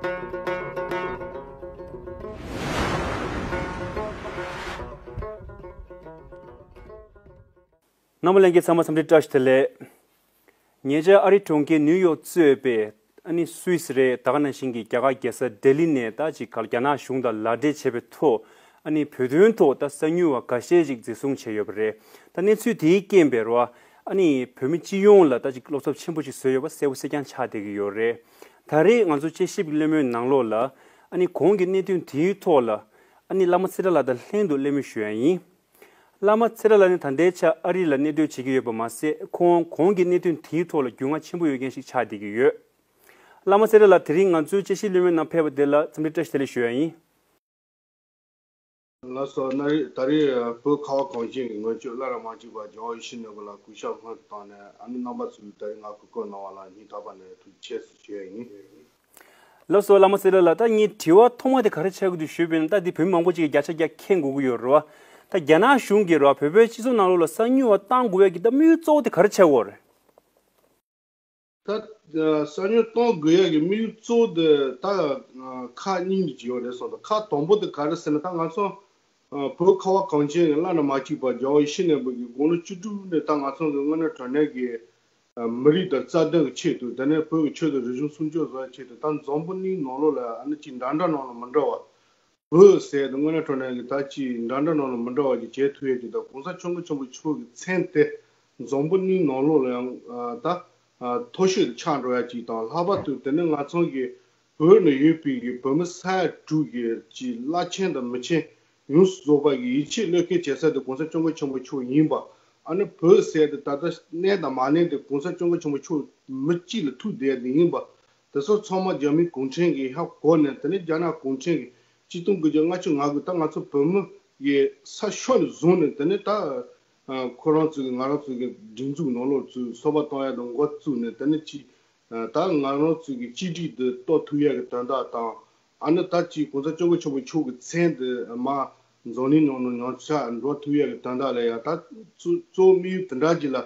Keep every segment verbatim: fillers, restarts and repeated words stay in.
རྣམ་པ་ལྷན་རྒྱས་ཚང་མ་འཚམས་འདྲི་བཀྲ་ཤིས་བདེ་ལེགས། ཉེ་ཆར་ཨ་རི་གྲོང་ཁྱེར་ནིའུ་ཡོག་གཙོས་པའི་ཨ་ནི་སུད་སི་རེད། ད་ག་ནང་བཞིན་གྱི་རྒྱ་གར་རྒྱལ་ས་ལྡི་ལི་ནས་ད་ཅིག་ག་རྒྱ་ནག་གཞུང་དང་ལག་འབྲེལ་བྱས་པའི་ཐོག་ཨ་ནི་བོད་དོན་ཐོག་ད་གསར་འགྱུར་བ་འགའ་ཤས་ཅིག་འཛིན་བཟུང་བྱས་ཡོད་པ་རེད། ད་གནས་ཚུལ་དེའི་རྐྱེན་པས་རོ། ཨ་ནི་བོད་མི་སྤྱི་ཡོངས་ལ་ད་ཅིག་བློ་འཚབ་ཆེན་པོ་ཅིག་བཟོས་ཡོད་པ་གསལ་པོ་གསལ་རྐྱང་ཆགས་བསྡད་ཀྱི་ཡོད་རེད། ད་རེས་ང་ཚོ་དཔྱད་ཞིབ་ཀྱི་གླེང་མོལ་ནང་ལོགས་ལ་ཨ་ནི་གོང་གི་གནད་དོན་དེའི་ཐོག་ལ་ཨ་ནི་བླ་མ་ཚེ་རིང་ལགས་དང་ལྷན་དུ་གླེང་མོལ་ཞུ་ཡ་ཡིན། བླ་མ་ཚེ་རིང་ལགས་ནི་ད་ལྟའི་ཆར་ཨ་རི་ལ་གནས་སྡོད་བྱེད་ཀྱི་ཡོད་པ་མ་ཟད། ཁོང་གོང་གི་གནད་དོན་དེའི་ཐོག་ལ་རྒྱུས་མངའ་ཆེན་པོ་ཡོད་མཁན་ཞིག་ཆགས་བསྡད་ཀྱི་ཡོད། བླ་མ་ཚེ་རིང་ལགས་དེ་རིང་ང་ཚོའི་དཔྱད་ཞིབ་གླེང་མོལ་ནང་ཕེབས་པ་དེ་ལ་འཚམས་འདྲི་བཀྲ་ཤིས་བདེ་ལེགས་ཞུ་ཡ་ཡིན། ལགས་སོ། ན་རེ་ད་རེས་བོད་ཁ་བ་གངས་ཅན་གྱི་མངོན་སྤྱོད་བླ་ན་མ་མཆིས་པ་རྒྱལ་བ་ཡིད་བཞིན་ནོར་བུ་ལ་གུས་ཞབས་སྔོན་དུ་བཏང་ནས། ཨ་ནི་རྣམ་པ་ཚོས་ད་རེས་ང་གི་སྐུ་གོ་གནང་བ་ལ་སྙིང་ཐག་པ་ནས་ཐུགས་རྗེ་ཆེ་ཞུ་ཡ་ཡིན། ལགས་སོ། བླ་མ་ཚེ་རིང་ལགས། ད་ངའི་དྲི་བ་ཐོག་མ་དེ་ག་རེ་ཆགས་ཀྱི་འདུག་ཞུས་པ་ཡིན་ན། ད་འདི་བོད་མི་མང་པོ་ཅིག་གིས་བརྒྱ་ཆ་བརྒྱ་མཁྱེན་དགོས་ཀྱི་ཡོད་རེད་བ། ད་རྒྱ་ནག་གཞུང་གིས་རེད་བ། བོད་པའི་སྤྱི་ཚོགས་ནང་ལོགས་ལ་གསར་འགྱུར་བ་བཏང་དགོས་ཡ་གི་ད་དམིགས་ཡུལ་གཙོ་བོ་དེ་ག་རེ་ཆགས་ཀྱི་ཡོད་རེད། ད་གསར་འགྱུར་གཏོང་དགོས་ཡ་གི་དམིགས་ཡུལ་གཙོ་བོ་དེ་ད་ཁག་གཉིས་ཅིག་ཡོད་རེད་བསམ་འདུག་ཁག་དང་པོ་དེ་ག་རེ་ཟེར་ན། ད་ང་ཚོ་བོད་ཁ་བ་གངས་ཅན་གྱི་བླ་ན་མ་མཆིས་པ་རྒྱལ་བ་ཡིད་བཞིན་ནོར་བུ་གི་དགུང་ལོ་བཅུ་དྲུག་ནས་ད་ང་ཚོ་གི་དངོས་གནས་དྲང་གནས་ཀྱི་མི་རིགས་དང་རྩ་དོན་གྱི་ཆེད་དུ། དེ་ནས་བོད་ཀྱི་ཆོས་དང་རིག་གཞུང་སྲུང་སྐྱོབ་བཟོ་བའི་ཆེད་དུ། ད་འཛམ་བུ་གླིང་ནང་ལོགས་ལ་ཨ་ནི་ཅིག་འདྲ་འདྲ་ནང་ལ་མི་འདྲ་བ། བོད་ཟེར་དེ་དངོས་གནས་དྲང་གནས་ཀྱི་ད་ཅིག་འདྲ་འདྲ་ནང་ལ་མི་འདྲ་བ་ཅིག་བྱེད་ཐུབ་ཡས་ཀྱི། ད་གོང་ས་སྐྱབས་མགོན་ཆེན་པོ་མཆོག་གི་མཚན་དེ་འཛམ་བུ་གླིང་ནང་ལོགས་ལ་ཡང་ད་མཐོ་ཤོས་དུ་ཆགས་འགྲོ་ཡ་ཅིག་དང་། ལྷག་པར་དུ་དེ་ནི་ང་ཚོ་གི་བོད་ནང་ཡོད་པའི་གི་བོད་མི་ས་ཡ་དྲུག་གི་ཅིག་བླ་ཆེན་དང་མི་ཆེན་ཡོངས་སུ་རྫོགས་པ་གི་ཡིད་ཆེས་བློས་འཁེལ་བྱེད་ས་དེ་གོང་ས་སྐྱབས་མགོན་ཆེན་པོ་མཆོག་ཡིན་པ། ཨ་ནི་བོད་ཟེར་དེ་ད་ལྟ་གནས་དང་མ་གནས་དེ་གོང་ས་སྐྱབས་མགོན་ཆེན་པོ་མཆོག་མི་གཅིག་ལ་ཐུག་བསྡད་ཡ་དེ་ཡིན་པ། དེ་ཚོ་ཚང་མ་རྒྱ་མི་གུང་ཁྲན་གྱིས་ཧ་གོ་ནས། དེ་ནས་རྒྱ་ནག་གུང་ཁྲན་གྱིས་གཅིག་སྟོང་དགུ་བརྒྱ་ལྔ་བཅུ་ང་དགུ་ད་ང་ཚོ་བོད་མི་གི་ས་ཤོར་ནས་བཟུང་ནས། དེ་ནས་ད་ཁོ་རང་ཚོ་གི་ང་རང་ཚོ་གི་སྒྲིག་འཛུགས་ནང་ལོགས་ཚུར་སོ་པ་གཏོང་ཡ་དང་འགོ་བཙུགས་ནས། དེ་ནས་ཅིག་ད་ང་རང་ཚོ་གི་གཅིག་སྒྲིལ་དེ་གཏོར་ཐུབ་ཡ་གི་དོན་དག་དང་། ཨ་ནི་ད་ཅིག་གོང་ས་སྐྱབས་མགོན་ཆེན་པོ་མཆོག་གི་མཚན་དེ་མར་འཛམ་གླིང་ནང་ལ་ཉམས་ཆག་འགྲོ་ཐུབ་ཡ་གི་དོན་དག་ལ་ཡ། ད་གཙོ་གཙོ་བོ་དམིགས་ཡུལ་དེ་འདྲ་ཅིག་ལ་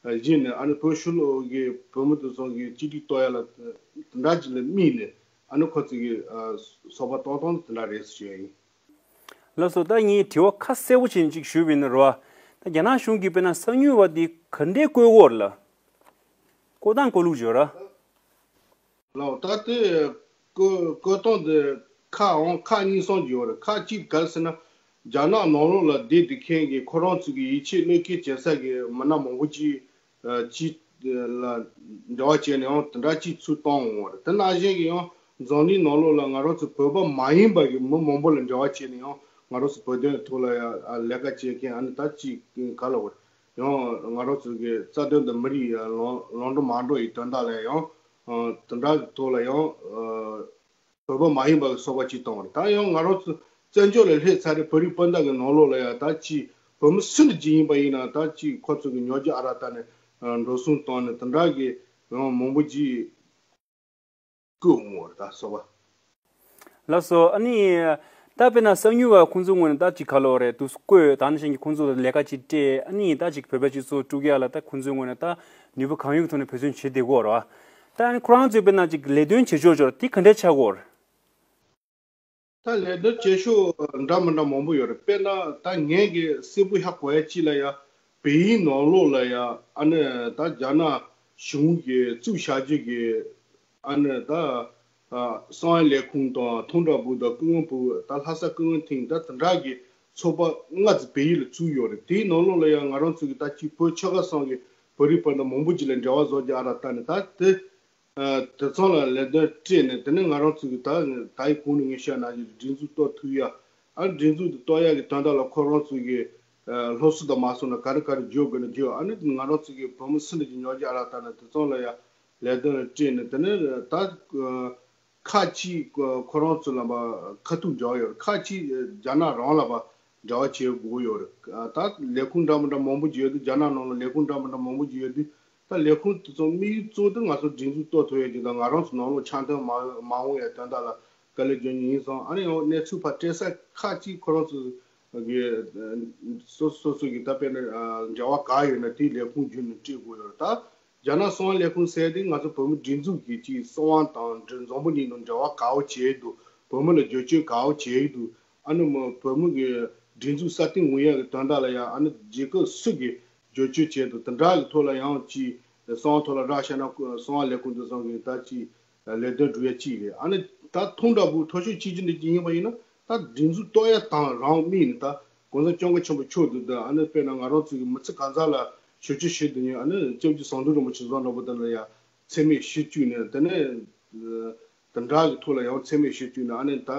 བཞེངས་ནས། ཨ་ནི་བོད་ཕྱི་ལོགས་ཀྱི་བོད་མི་དེ་ཚོ་གི་གཅིག་སྒྲིལ་གཏོར་ཡ་ལ་དེ་འདྲ་ཅིག་ལ་དམིགས་ནས། ཨ་ནི་ཁོ་ཚོ་གི་སོ་པ་གཏོང་སྟངས་དེ་འདྲ་རེད་ཟེར་ཞུ་ཡ་ཡིན། ལགས་སོ། ད་ངས་དྲི་བ་ཁ་གསལ་པོ་བྱས་ནས་ཅིག་ཞུས་པ་ཡིན་ན་རེད་བ། ད་རྒྱ་ནག་གཞུང་གིས་དཔེར་ན་གསར་འགྱུར་བ་འདི་ག་འདྲས་བཀོད་ཀྱི་ཡོད་རེད་ལ། བཀོད་སྟངས་བཀོད་ལུགས་ཅིག་ཡོད་རེད། ལགས། ད་དེ་བཀོད་བཀོད་སྟངས་དེ་ཁག་འོང་ཁག་གཉིས་གསུམ་ཅིག་ཡོད་རེད། ཁག་གཅིག་ག་རེ་ཟེར་ན། རྒྱ་ནག་ནང་ལོགས་ལ་བསྡད་བསྡད་མཁན་གྱི་ཁོ་རང་ཚོ་གི་ཡིད་ཆེས་བློས་འཁེལ་བྱེད་ས་གི་མི་སྣ་མང་པོ་ཅིག་ཅིག་ལ་འབྲེལ་བ་བྱས་ནས་ཡང་དེ་འདྲ་ཅིག་ཚུར་བཏང་འོང་བ་རེད། དེ་ནང་བཞིན་གྱི་ཡང་འཛམ་གླིང་ནང་ལོགས་ལ་ང་རང་ཚོ་བོད་པ་མ་ཡིན་པ་གི་མི་མང་པོ་ལ་འབྲེལ་བ་བྱས་ནས་ཡང་ང་རང་ཚོ་བོད་དོན་ཐོག་ལ་ཡང་ལས་ཀ་བྱེད་མཁན། ཨ་ནི་ད་ཅིག་ག་ལ་བར་ཡང་ང་རང་ཚོ་གི་རྩ་དོན་དང་མི་རིགས་ལམ་ལམ་འགྲོ་མ་འགྲོ་ཡི་དོན་དག་ལ་ཡང་དེ་འདྲ་གི་ཐོག་ལ་ཡང་བོད་པ་མ་ཡིན་པ་གི་ཚོགས་པ་ཅིག་བཏང་བ་རེད། ད་ཡང་ང་རང་ཚོ་བཙན་བྱོལ་ལ་སླེབས་ཚར་རེད། བོད་རིགས་སྤུན་ཟླ་གི་ནང་ལོགས་ལ་ཡང་ད་ཅིག་བོད་མི་སུ་འདྲ་ཅིག་ཡིན་པ་ཡིན་ན། ད་ཅིག་ཁོ་ཚོ་གི་ཉོ་རྒྱུ་ཨ་ར་ད་ནས་འགྲོ་སོང་བཏང་ནས་དེ་འདྲ་གི་ཡང་མང་པོ་ཅིག་བསྐུར་འོང་བ་རེད། ད་ཚོགས་པ། ལགས་སོ། ཨ་ནི་ད་དཔེར་ན་གསར་འགྱུར་བ་ཁོང་ཚོའི་ངོས་ནས་ད་ཅིག་ག་ལོ་རེད་འདུག་བཀོད། ད་ནི་ཤེས་ཀྱི་ཁོང་ཚོ་ལས་ཀ་ཅིག་སྤྲད། ཨ་ནི་ད་ཅིག་བོད་པའི་སྤྱི་ཚོགས་དཀྲུག་ཡ་ལ་ད་ཁོང་ཚོའི་ངོས་ནས་ད་ནུས་པ་གང་ཡོད་ཀྱི་ཐོག་ནས་འབད་བརྩོན་བྱེད་བསྡད་ཀྱི་ཡོད་རེད་བ། ད་ཨ་ནི་ཁོ་རང་ཚོས་དཔེར་ན་ཅིག་ལས་དོན་བྱེད་ཕྱོགས་ཅིག་ཡོད་རེད། དེ་ག་འདྲས་ཆགས་ཀྱི་ཡོད་རེད། ད་ལས་དོན་བྱེད་ཕྱོགས་འདྲ་མི་འདྲ་མང་པོ་ཡོད་རེད། དཔེར་ན་ད་ངས་ཀྱི་གསལ་པོ་ཧ་གོ་ཡ་གཅིག་ལ་ཡ། བལ་ཡུལ་ནང་ལོགས་ལ་ཡ། ཨ་ནི་ད་རྒྱ་ནག་གཞུང་གིས་བཙུགས་བཞག་རྒྱུ་གི་ཨ་ནི་ད་གསང་བའི་ལས་ཁུངས་དང་། ཐུང་ཀྲའོ་པུའུ་དང་། ཀུན་དགའ་བུའུ། ད་ལྷ་ས་ཀུན་དགའ་ཐིང་། ད་དེ་འདྲ་གི་ཚོགས་པ་ལྔ་ཙམ་བལ་ཡུལ་ལ་བཙུགས་ཡོད་རེད། དེའི་ནང་ལོགས་ལ་ཡང་ང་རང་ཚོ་གི་ད་ཅིག་བོད་ཆོལ་ཁ་གསུམ་གི་བོད་རིགས་སྤུན་ཟླ་མང་པོ་ཅིག་ལ་འབྲེལ་བ་བཟོ་རྒྱུ་ཨ་ར་ལྟ་ནས། ད་དེ་དེ་ཚང་ལ་ལས་དོན་སྤྲད་ནས། དེ་ནས་ང་རང་ཚོ་གི་ད་ད་ཡི་གོང་ནས་ངས་བཤད་ན་གི་སྒྲིག་འཛུགས་གཏོར་ཐུབ་ཡ། ཨ་སྒྲིག་འཛུགས་དེ་གཏོར་ཡ་གི་དོན་དག་ལ་ཁོ་རང་ཚོ་གི་སློབ་གསོ་དང་མ་སོང་ན་ག་རེ་ག་རེ་བརྗོད་དགོས་ན་བརྗོད། ཨ་ནི་ང་རང་ཚོ་གི་བོད་མི་སུ་འདྲ་ཅིག་ཉོ་རྒྱུ་ཨ་ར་ལྟ་ནས་དེ་ཚང་ལ་ཡ་ལས་དོན་སྤྲད་ནས། དེ་ནས་ད་ཁག་ཅིག་ཁོ་རང་ཚོ་ལ་ཁ་ཐུག་འབྲེལ་བ་ཡོད་རེད། ཁག་ཅིག་རྒྱ་ནག་རང་ལ་འབྲེལ་བ་བྱེད་དགོས་ཡོད་རེད། ད་ལས་ཁུངས་འདྲ་མི་འདྲ་མང་པོ་ཅིག་ཡོད་དུས། རྒྱ་ནག་ནང་ལ་ལས་ཁུངས་འདྲ་མི་འདྲ་མང་པོ་ཅིག་ཡོད་དུས། ད་ལས་ཁུངས་དེ་ཚོ་དམིགས་ཡུལ་གཙོ་བོ་དེ་ང་ཚོ་སྒྲིག་འཛུགས་གཏོར་ཐུབ་ཡ་གཅིག་དང་། ང་རང་ཚོ་ནང་ལོགས་འཆམ་མཐུན་མ་མ་འོང་ཡ་དོན་དག་ལ་དཀའ་ལས་བརྒྱབ་མཁན་ཡིན་ཙང་། ཨ་ནི་ཡང་གནས་ཚུལ་ཕར་སྤྲད་ས་ཁག་ཅིག་ཁོ་རང་ཚོ་གི་སོ་སོ་སོ་གི་ད་དཔེར་ན་འབྲེལ་བ་ག་ཡོད་ན་དེའི་ལས་ཁུངས་བརྒྱུད་ནས་སྤྲད་དགོས་ཡོད་རེད། ད་ རྒྱ་ནག་གསང་བའི་ལས་ཁུངས་ཟེར་དེ་ང་ཚོ་བོད་མི་སྒྲིག་འཛུགས་ཀྱི་ཅིག་གསང་བ་དང་འབྲེལ་འཛམ་བུ་གླིང་ནང་འབྲེལ་བ་ག་བོ་བྱས་འདུག་བོད་མི་ལ་བསྒྱུར་བཅོས་ག་བོ་བྱས་འདུག་ཨ་ནི་མ་བོད་མི་གི་སྒྲིག་འཛུགས་སྲ་བརྟན་ཡོང་ཡག་གི་དོན་དག་ལ་ཡང་ཨ་ནི་རྒྱལ་ཁབ་སུ་གི་བསྒྱུར་བཅོས་བྱས་འདུག་དེ་འདྲ་གི་ཐོག་ལ་ཡང་ཅིག་གསང་བ་ཐོག་ལ་རག་བྱས་ན་གསང་བའི་ལས་ཁུངས་དེ་ཚོ་གི་ད་ཅིག་ལས་དོན་སྒྲུབ་ཡ་གཅིག་རེད། ཨ་ནི་ད་ཐུང་དྲག་པོ་མཐོ་ཤོས་གཅིག་གྱུར་འདི་གཅིག་ཡིན་པ་ཡིན་ན་ད་སྒྲིག་འཛུགས་གཏོར་ཡ་དང་རང་དམིགས་ནས་ད་གོང་ས་སྐྱབས་མགོན་ཆེན་པོ་མཆོག་འདུག་ད་ཨ་ནི་དཔེར་ན་ང་རང་ཚོ་གི་མི་ཚེ་གང་ཟག་ལ་ཞབས་ཕྱི་ཞུ་འདོད་མཁན་ཨ་ནི་སྐྱབས་རྗེ་ཟམ་གདོང་རིན་པོ་ཆེ་བཟོ་འདྲ་པོ་དེ་ལ་ཡ་མཚན་སྨད་ཞུ་བཅུག་ནས་དེ་ནས་དེ་འདྲ་གི་ཐོག་ལ་ཡང་མཚན་སྨད་ཞུ་བཅུག་ནས་ཨ་ནི་ད་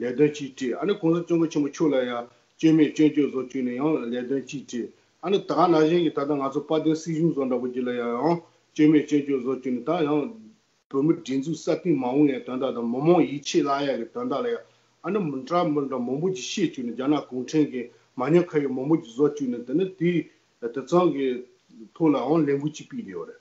ལས་དོན་གཅིག་སྤྲད། ཨ་ནི་གོང་ས་སྐྱབས་མགོན་ཆེན་པོ་མཆོག་ལ་ཡ་སྐྱོན་མེད་སྐྱོན་བརྗོད་བཟོ་བཅུག་ནས་ཡང་ལས་དོན་གཅིག་སྤྲད། ཨ་ནི་ད་ག་ནང་བཞིན་གྱི་ད་ལྟ་ང་ཚོ་དཔལ་ལྡན་སྲིད་གཞུང་བཟོ་འདྲ་པོ་ཅིག་ལ་ཡ་ཡང་སྐྱོན་མེད་སྐྱོན་བརྗོད་བཟོ་བཅུག་ནས་ད་ཡང་བོད་མི་སྒྲིག་འཛུགས་སྲ་བརྟན་མ་འོང་ཡའི་དོན་དག་དང་མི་མང་ཡིད་ཆེས་བརླག་ཡ་གི་དོན་དག་ལ་ཡང་ཨ་ནི་མི་འདྲ་མི་འདྲ་མང་པོ་ཅིག་བཤད་བཅུག་ནས་རྒྱ་ནག་གུང་ཁྲན་གྱི་མ་ཉེས་ཁ་གཡོག་མང་པོ་ཅིག་བཟོ་བཅུག་ནས་དེ་ནི་དེའི་དེ་ཚང་གི་ཐོག་ལའང་ལས་འགུལ་ཅིག་སྤེལ་བསྡད་ཡོད་རེད།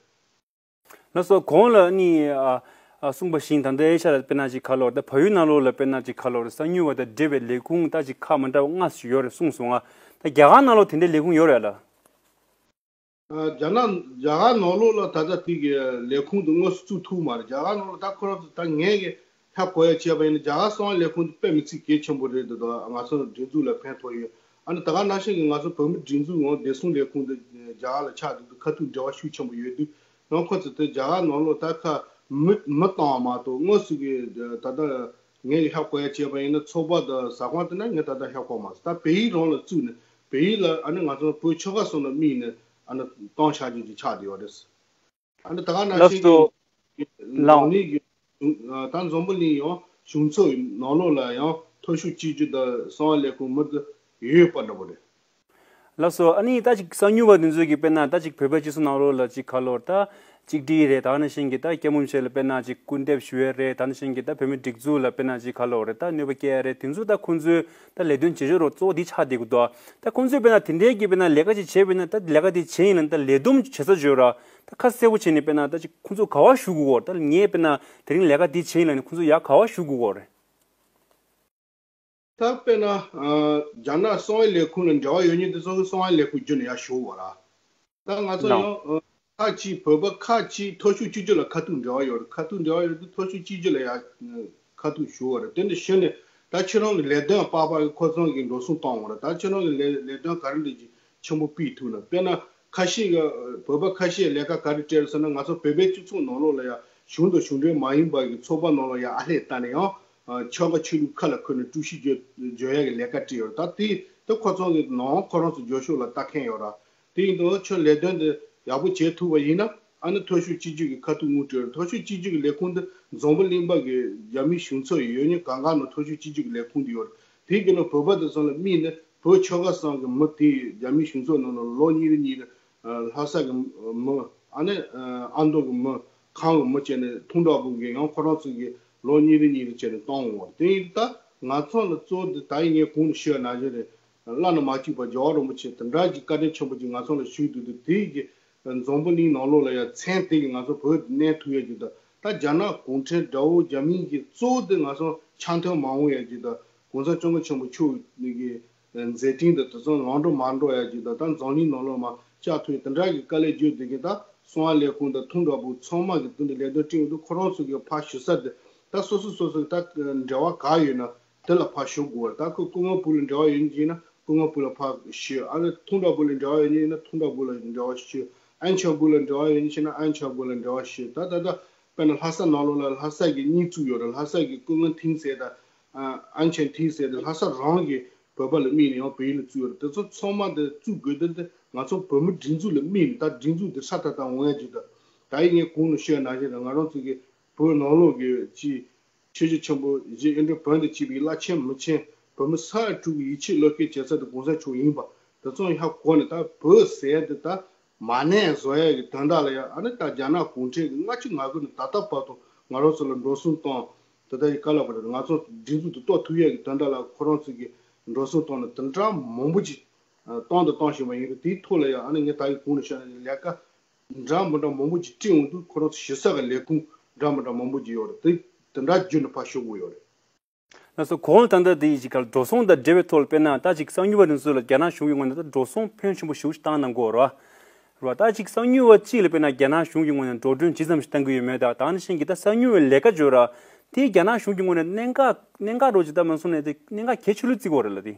ལགས་སོ། གོང་ལ་ནི་ཨ་ཨ་གསུངས་པ་བཞིན་ད་ལྟའི་ཆ་ལ་དཔེར་ན་ཅིག་ཁ་ལོ་ད་བལ་ཡུལ་ནང་ལོགས་ལ་དཔེར་ན་ཅིག་ཁ་ལོ་གསང་ཉུལ་བ་དང་འབྲེལ་བའི་ལས་ཁུངས་ད་ཅིག་ཁག་མི་འདྲ་བ་ལྔ་ཞིག་ཡོད་རེད་གསུངས་སོང་ང་། ད་རྒྱ་གར་ནང་ལོགས་དེ་འདྲའི་ལས་ཁུངས་ཡོད་རེད་ལ། ཨ། རྒྱ་ནག་རྒྱ་གར་ནང་ལོགས་ལ་ད་ལྟ་དེ་གི་ལས་ཁུངས་དེ་དངོས་སུ་བཙུགས་ཐུབ་མ་རེད། རྒྱ་གར་ནང་ལ་ད་ཁོ་རང་ཚོ་ད་ངས་གི་ཧ་གོ་ཡ་བྱས་པ་ཡིན་ན་རྒྱ་གར་གསང་བའི་ལས་ཁུངས་དེ་དཔེ་མི་སྲིད་གལ་ཆེན་པོ་རེད་འདུག་ད་ང་ཚོ་སྒྲིག་འཛུགས་ལ་ཕན་ཐོགས་ཡོད། ཨ་ནི་ད་ག་ནང་བཞིན་གི་ང་ཚོ་བོད་མི་སྒྲིག་འཛུགས་ངོ་བདེ་སྲུང་ལས་ཁུངས་དེ་རྒྱ་གར་ལ་ཆགས་འདུག་ཁ་ཐུག་འབྲེལ་བ་ཤུགས་ཆེན་པོ་ཡོད་དུས་ཡང་ཁོ་ཚོ་དེ་རྒྱ་གར་ནང་ལོགས་ད་ཁ་མི་མི་བཏང་བ་མ་གཏོགས་དངོས་སུ་གི་ད་ལྟ། ངས་ཧ་གོ་ཡ་བྱས་པ་ཡིན་ན་ཚོགས་པ་དང་ཟ་ཁང་དེ་ན་ངས་ད་ལྟ་ཧ་གོ་མ་སོང་། ད་བལ་ཡུལ་རང་ལ་བཙུགས་ནས་བལ་ཡུལ་ལ་ཨ་ནི་ང་ཚོ་བོད་ཆོལ་ཁ་གསུམ་ལ་དམིགས་ནས་ཨ་ནི་གཏོང་བྱ་རྒྱུ་ཅིག་ཆགས་བསྡད་ཡོད་རེད། ཨ་ནི་ད་ག་ནང་ལགས་བཞིན་སོ། གྱི་ལགས། འཛམ་གླིང་གི་ད་འཛམ་བུ་གླིང་ཡང་གཞུང་ཚབ་ནང་ལོགས་ལ་ཡང་མཐོ་ཤོས་གཅིག་གྱུར་དང་གསང་བ་ལས་ཁུངས་མི་དེ་ཡོད་པ་འདྲ་པོ་རེད། ལགས་སོ། ཨ་ནི་ད་ཅིག་གསང་ཉུལ་བ་འདི་ཚོས་ཀྱི་དཔེར་ན་ད་ཅིག་བོད་པའི་སྤྱི་ཚོགས་ནང་ལོགས་ལ་ཅིག་ཁ་ལོར་ད་གཅིག་སྒྲིལ་རེད། ད་ནང་བཞིན་གྱི་ད་སྐྱབས་མགོན་ཆེན་ལ་དཔེར་ན་ཅིག་སྐུར་འདེབས་ཞུ་ཡས་རེད། ད་ནང་བཞིན་གྱི་ད་བོད་མི་སྒྲིག་འཛུགས་ལ་དཔེར་ན་ཅིག་ཁ་ལོར་རེད་ད་གནོད་པ་སྐྱེལ་ཡས་རེད། དེ་ཚོ་ད་ཁོང་ཚོའི་ད་ལས་དོན་བྱེད་ཕྱོགས་རོགས་གཙོ་བོ་འདི་ཆགས་བསྡད་ཀྱི་འདུག་ད་ཁོང་ཚོས་དཔེར་ན་དེ་འདྲའི་གི་དཔེར་ན་ལས་ཀ་ཅིག་བྱས་པ་ཡིན་ན་ད་ལས་ཀ་དེ་བྱས་ཡིན་ལ་ད་ལས་བསྡོམས་བྱེད་ས་བརྗོད་ར་ད་ཁ་གསལ་པོ་བྱས་ནས་དཔེར་ན་ད་ཅིག་ཁོང་ཚོ་ག་བ་ཞུ་དགོས་གོ་ད་ངས་དཔེར་ན་དེ་རིང་ལས་ཀ་དེ་བྱས་ཡིན་ལ་ནི་ཁོང་ཚོ་ཡ་ག་བ་ཞུ་དགོས་གོ་རེད། ད་དཔེར་ན། ཨ། རྒྱ་ནག་གསང་བའི་ལས་ཁུངས་ལ་འབྲེལ་བ་ཡོད་མཁན་དེ་ཚོ་གི་གསང་བའི་ལས་ཁུངས་བརྒྱུད་ནས་ཡར་ཞུ་བ་ར། ད་ང་ཚོ་ལགས། ཡང་། ཨ། ཁག་ཅིག་བོད་པ་ཁག་ཅིག་མཐོ་ཤོས་གཅིག་གྱུར་ལ་ཁ་ཐུག་འབྲེལ་བ་ཡོད་རེད། ཁ་ཐུག་འབྲེལ་བ་ཡོད་དུས་མཐོ་ཤོས་གཅིག་གྱུར་ལ་ཡར་ཁ་ཐུག་ཞུ་བ་རེད། དེ་འདྲ་ཞུས་ནས་ད་ཁྱེད་རང་གི་ལས་དོན་པགས་པ་གི་ཁོ་ཚང་གི་འགྲོ་སོང་བཏང་བ་རེད། ད་ཁྱེད་རང་གི་ལས་ལས་དོན་ག་རེ་འདྲ་ཅིག་ཆེན་པོ་སྤེལ་ཐུབ་ན། དཔེར་ན་ཁ་ཤས་ཀྱི་བོད་པ་ཁ་ཤས་ལས་ཀ་ག་རེ་སྤྲད་རེད་ཟེར་ན། ང་ཚོ་བོད་པའི་སྤྱི་ཚོགས་ནང་ལོགས་ལ་ཡང་གཞུང་དང་གཞུང་འབྲེལ་མ་ཡིན་པ་གི་ཚོགས་པ་ནང་ལ་ཡང་ཨ་ལྷད་བལྟས་ནས་ཡང་ཆོལ་ཁ་ཆོས་ལུགས་ཁ་ལ་འཁོད་ནས་དཀྲུག་ཤིང་བརྗོད་བརྗོད་ཡ་གི་ལས་ཀ་སྤྲད་ཡོད་རེད། ད་དེ་དེ་ཁོ་ཚོ་གི་ནང་ཁོ་རང་ཚོ་རྒྱབ་ཕྱོགས་ལ་ལྟ་མཁན་ཡོད་ར། དེ་ཡིན་དུས་ཁྱོད་ལས་དོན་འདི་ཡག་པོ་བྱེད་ཐུབ་པ་ཡིན་ན་ཨ་ནི་མཐོ་ཤོས་གཅིག་གྱུར་གྱི་ཁ་ཐུག་དངུལ་སྤྲད་རེད། མཐོ་ཤོས་གཅིག་གྱུར་གྱི་ལས་ཁུངས་འདི་འཛམ་བུ་གླིང་པ་གི་རྒྱ་མིའི་གཞུང་ཚབ་ཡོད་མཁན་གང་ག་ནང་མཐོ་ཤོས་གཅིག་གྱུར་གྱི་ལས་ཁུངས་འདི་ཡོད་རེད། དེའི་གི་ནང་བོད་པ་དེ་ཚོ་ལ་དམིགས་ནས་བོད་ཆོལ་ཁ་གསུམ་གྱི་མི་དེ་རྒྱ་མིའི་གཞུང་ཚབ་ནང་ལ་ལོ་གཉིས་རེ་གཉིས་རེ་ལྷ་ས་གི་མི་ཨ་ནི་ཨ་མདོ་གི་མི་ཁམས་གི་མི་བྱས་ནས་ཐུང་དྲག་པོ་གི་ཡང་ཁོ་རང་ཚོ་གི་ལོ་གཉིས་རེ་གཉིས་རེ་བྱས་ནས་གཏོང་འོང་བ་རེད། དེ་ཡིན་ད་ང་ཚོ་ལ་གཙོ་བོ་དེ་ད་ཡིན་ངས་གོང་ནས་ཞུས་པ་ནང་བཞིན་རེད། བླ་ན་མ་མཆིས་པ་རྒྱལ་བ་རིན་པོ་ཆེ་དེ་འདྲ་གི་བཀའ་དྲིན་ཆེན་པོ་ཅིག་ང་ཚོ་ལ་ཞུས་འདུག་དུས་དེ་གི་འཛམ་བུ་གླིང་ནང་ལོགས་ལ་ཡང་མཚན་དེ་གི་ང་ཚོ་བོད་དུ་གནས་ཐུབ་ཡ་གི་དང་ད་རྒྱ་ནག་གུང་ཁྲན་དགྲ་བོ་རྒྱ་མིའི་གི་གཙོ་བོ་དེ་ང་ཚོ་འཆམ་མཐུན་མ་འོང་ཡ་གི་དང་གོང་ས་སྐྱབས་མགོན་ཆེན་པོ་མཆོག་གི་མཛད་འཕྲིན་དང་དེ་ཚོ་ལམ་འགྲོ་མ་འགྲོ་ཡ་གི་དང་ད་འཛམ་གླིང་ནང་ལོགས་མ་བཅའ་ཐུབ་ཡ་དེ་འདྲ་གི་དཀའ་ལས་བརྒྱུད་དེ་གི་ད་གསང་བ་ལས་ཁུངས་དང་ཐུང་དྲག་པོ་ཚང་མ་གི་དོན་དུ་ལས་དོན་སྤྲད་ཡོང་དུས་ཁོ་རང་ཚོ་གི་ཕར་ཞུ་ས་དེ་ད་སོ་སོ་སོ་སོ་གི་ད་འབྲེལ་བ་ག་ཡོད་ན། དེ་ལ་ཕར་ཞུ་དགོས་པ་རེད། ད་ཁོ་སྐུ་ངོ་བུ་ལ་འབྲེལ་བ་ཡོད་མཁན་ཡིན་ན་སྐུ་ངོ་བུ་ལ་ཕར་ཞུ། ཨ་ནི་ཐུང་དྲག་བུ་ལ་འབྲེལ་བ་ཡོད་མཁན་ཡིན་ན་ཐུང་དྲག་བུ་ལ་འབྲེལ་བ་ཞུ། ཨན་ཆང་བུ་ལ་འབྲེལ་བ་ཡོད་མཁན་ཡིན་ན་ཨན་ཆང་བུ་ལ་འབྲེལ་བ་ཞུ། ད་ད་ལྟ་དཔེར་ན་ལྷ་ས་ནང་ལོགས་ལ་ལྷ་ས་གི་གཉིས་བཙུགས་ཡོད་རེད། ལྷ་ས་གི་སྐུ་ངོ་ཐིང་ཟེར་དང་ཨན་ཆང་ཐིང་ཟེར་དེ་ལྷ་ས་རང་གི་བོད་པ་ལ་དམིགས་ནས་ཡང་བལ་ཡུལ་ལ་བཙུགས་ཡོད་རེད། དེ་ཚོ་ཚང་མ་དེ་བཙུགས་དགོས་དོན་དེ་ང་ཚོ་བོད་མི་སྒྲིག་འཛུགས་ལ་དམིགས་ནས་ད་སྒྲིག་འཛུགས་དེ་སྲ་ཐག་ཐག་འོང་ཡ་ཅིག་དང་ད་ཡིན་ངས་གོང་ནས་ཞུས་ནང་བཞིན་རེད། ང་རང་ཚོ་གི་བོད་ནང་ལོགས་ཀྱི་ཅིག་ཆོས་བརྒྱུད་ཆེན་པོ་གཞི་ཨིན་འདྲ་བོན་དང་བཅས་པའི་བླ་ཆེན་མི་ཆེན་བོད་མི་ས་ཡ་དྲུག་གི་ཡིད་ཆེས་བློ་སྐྱེད་བྱེད་ས་དེ་གོང་ས་མཆོག་ཡིན་པ་དེ་ཚོ་ཡང་གོ་ནས་ད་བོད་ཟེར་དེ་ད་མ་ནས་བཟོ་ཡ་གི་དོན་དག་ལ་ཡང་ཨ་ནི་ད་རྒྱ་ནག་གུང་ཁྲན་གྱི་ལྔ་བཅུ་ང་དགུ་ནས་ད་ལྟ་བར་དུ་ང་རང་ཚོ་ལ་འགྲོ་སོང་བཏང་དེ་ད་ཡི་བཀའ་སློབ་པ་རེད། ང་ཚོ་སྒྲིག་འཛུགས་དེ་གཏོར་ཐུབ་ཡ་གི་དོན་དག་ལ་ཁོ་རང་ཚོ་གི་འགྲོ་སོང་བཏང་ནས་དེ་འདྲ་མང་པོ་ཅིག་བཏང་དང་བཏང་བཞིན་པ་ཡིན་རེད། དེའི་ཐོག་ལ་ཡང་ཨ་ནི་ངས་ད་ཡི་གོང་ནས་བཤད་ན་ལས་ཀ་འདྲ་མི་འདྲ་མང་པོ་ཅིག་སྤྲད་འོང་དུས་ཁོ་རང་ཚོ་ཞུ་ས་གི་ལས་ཁུངས་འདྲ་མི་འདྲ་མང་པོ་ཅིག་ཡོད་རེད། དེ་དེ་འདྲ་བརྒྱུད་ནས་ཕར་ཞུ་དགོས་ཡོད་རེད། ལགས་སོ། གོང་ལ་ད་ལྟ་དེ་ཡི་ཅིག་ག་འགྲོ་སོང་དང་འབྲེལ་བའི་ཐོག་ལ་དཔེར་ན་ད་ཅིག་གསང་ཉུལ་བ་རིང་སོ་ལ་རྒྱ་ནག་གཞུང་གི་ངོས་ནས་ད་འགྲོ་སོང་ཕོན་ཆེན་པོ་ཞེ་པོ་ཅིག་བཏང་གནང་གི་ཡོད་རེད་ རེད་བ། ད་ཅིག་གསང་ཉུལ་བ་གཅིག་ལ་དཔེར་ན་རྒྱ་ནག་གཞུང་གི་ངོས་ནས་འགྲོ་གྲོན་ཇི་ཙམ་ཞིག་བཏང་གི་ཡོད་མེད་དང་། ད་ནི་བཞིན་གྱི་ད་གསང་ཉུལ་བའི་ལས་ཀ་བྱོས་ར། དེ་རྒྱ་ནག་གཞུང་གི་ངོས་ནས་གནད་འགག་གནད་འགག་འགྲོ་ཅིག་ད་མ་སོང་ནས་དེ་གནད་འགག་གལ་ཆེ་ལོས་བརྩི་གི་ཡོད་རེད་ལ་དེ།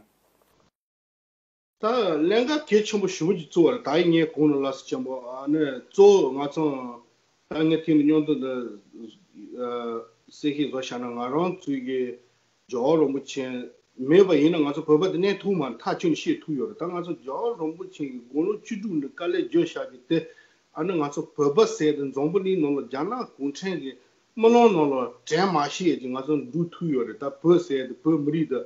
ད་ལས་འགན་གལ་ཆེན་པོ་ཞེ་པོ་ཅིག་བརྩི་བ་རེད། ད་ཡིན་ངས་གོང་ནས་ལབ་ས་ཆེན་པོ་ཨ་ནི་གཙོ་བོ་ང་ཚོ་ད་ངས་ཐེངས་འདི་མཉམ་དུ་འདི་གསལ་བཤད་བཟོ་བྱས་ན། ང་རང་ཚོའི་གི་རྒྱལ་བ་རིན་པོ་ཆེ་མེད་པ་ཡིན་ན་ང་ཚོ་བོད་པ་དེ་གནས་ཐུབ་མ་རེད། ཐག་ཆོད་ནས་བཤད་ཐུབ་ཡོད་རེད། ད་ང་ཚོ་རྒྱལ་བ་རིན་པོ་ཆེ་གི་དགུང་ལོ་བཅུ་དྲུག་ནས་དཀའ་ལས་བརྒྱབ་བཞག་གི་དེ་ཨ་ནི་ང་ཚོ་བོད་པ་ཟེར་དེ་འཛམ་བུ་གླིང་ནང་ལ་རྒྱ་ནག་གུང་ཁྲན་གི་དམག་ལམ་ནང་ལ་དྲན་མ་ཤེས་ཀྱི་ང་ཚོ་འགྲོ་ཐུབ་ཡོད་རེད། ད་བོད་ཟེར་དེ་བོད་མི་རིགས་དང་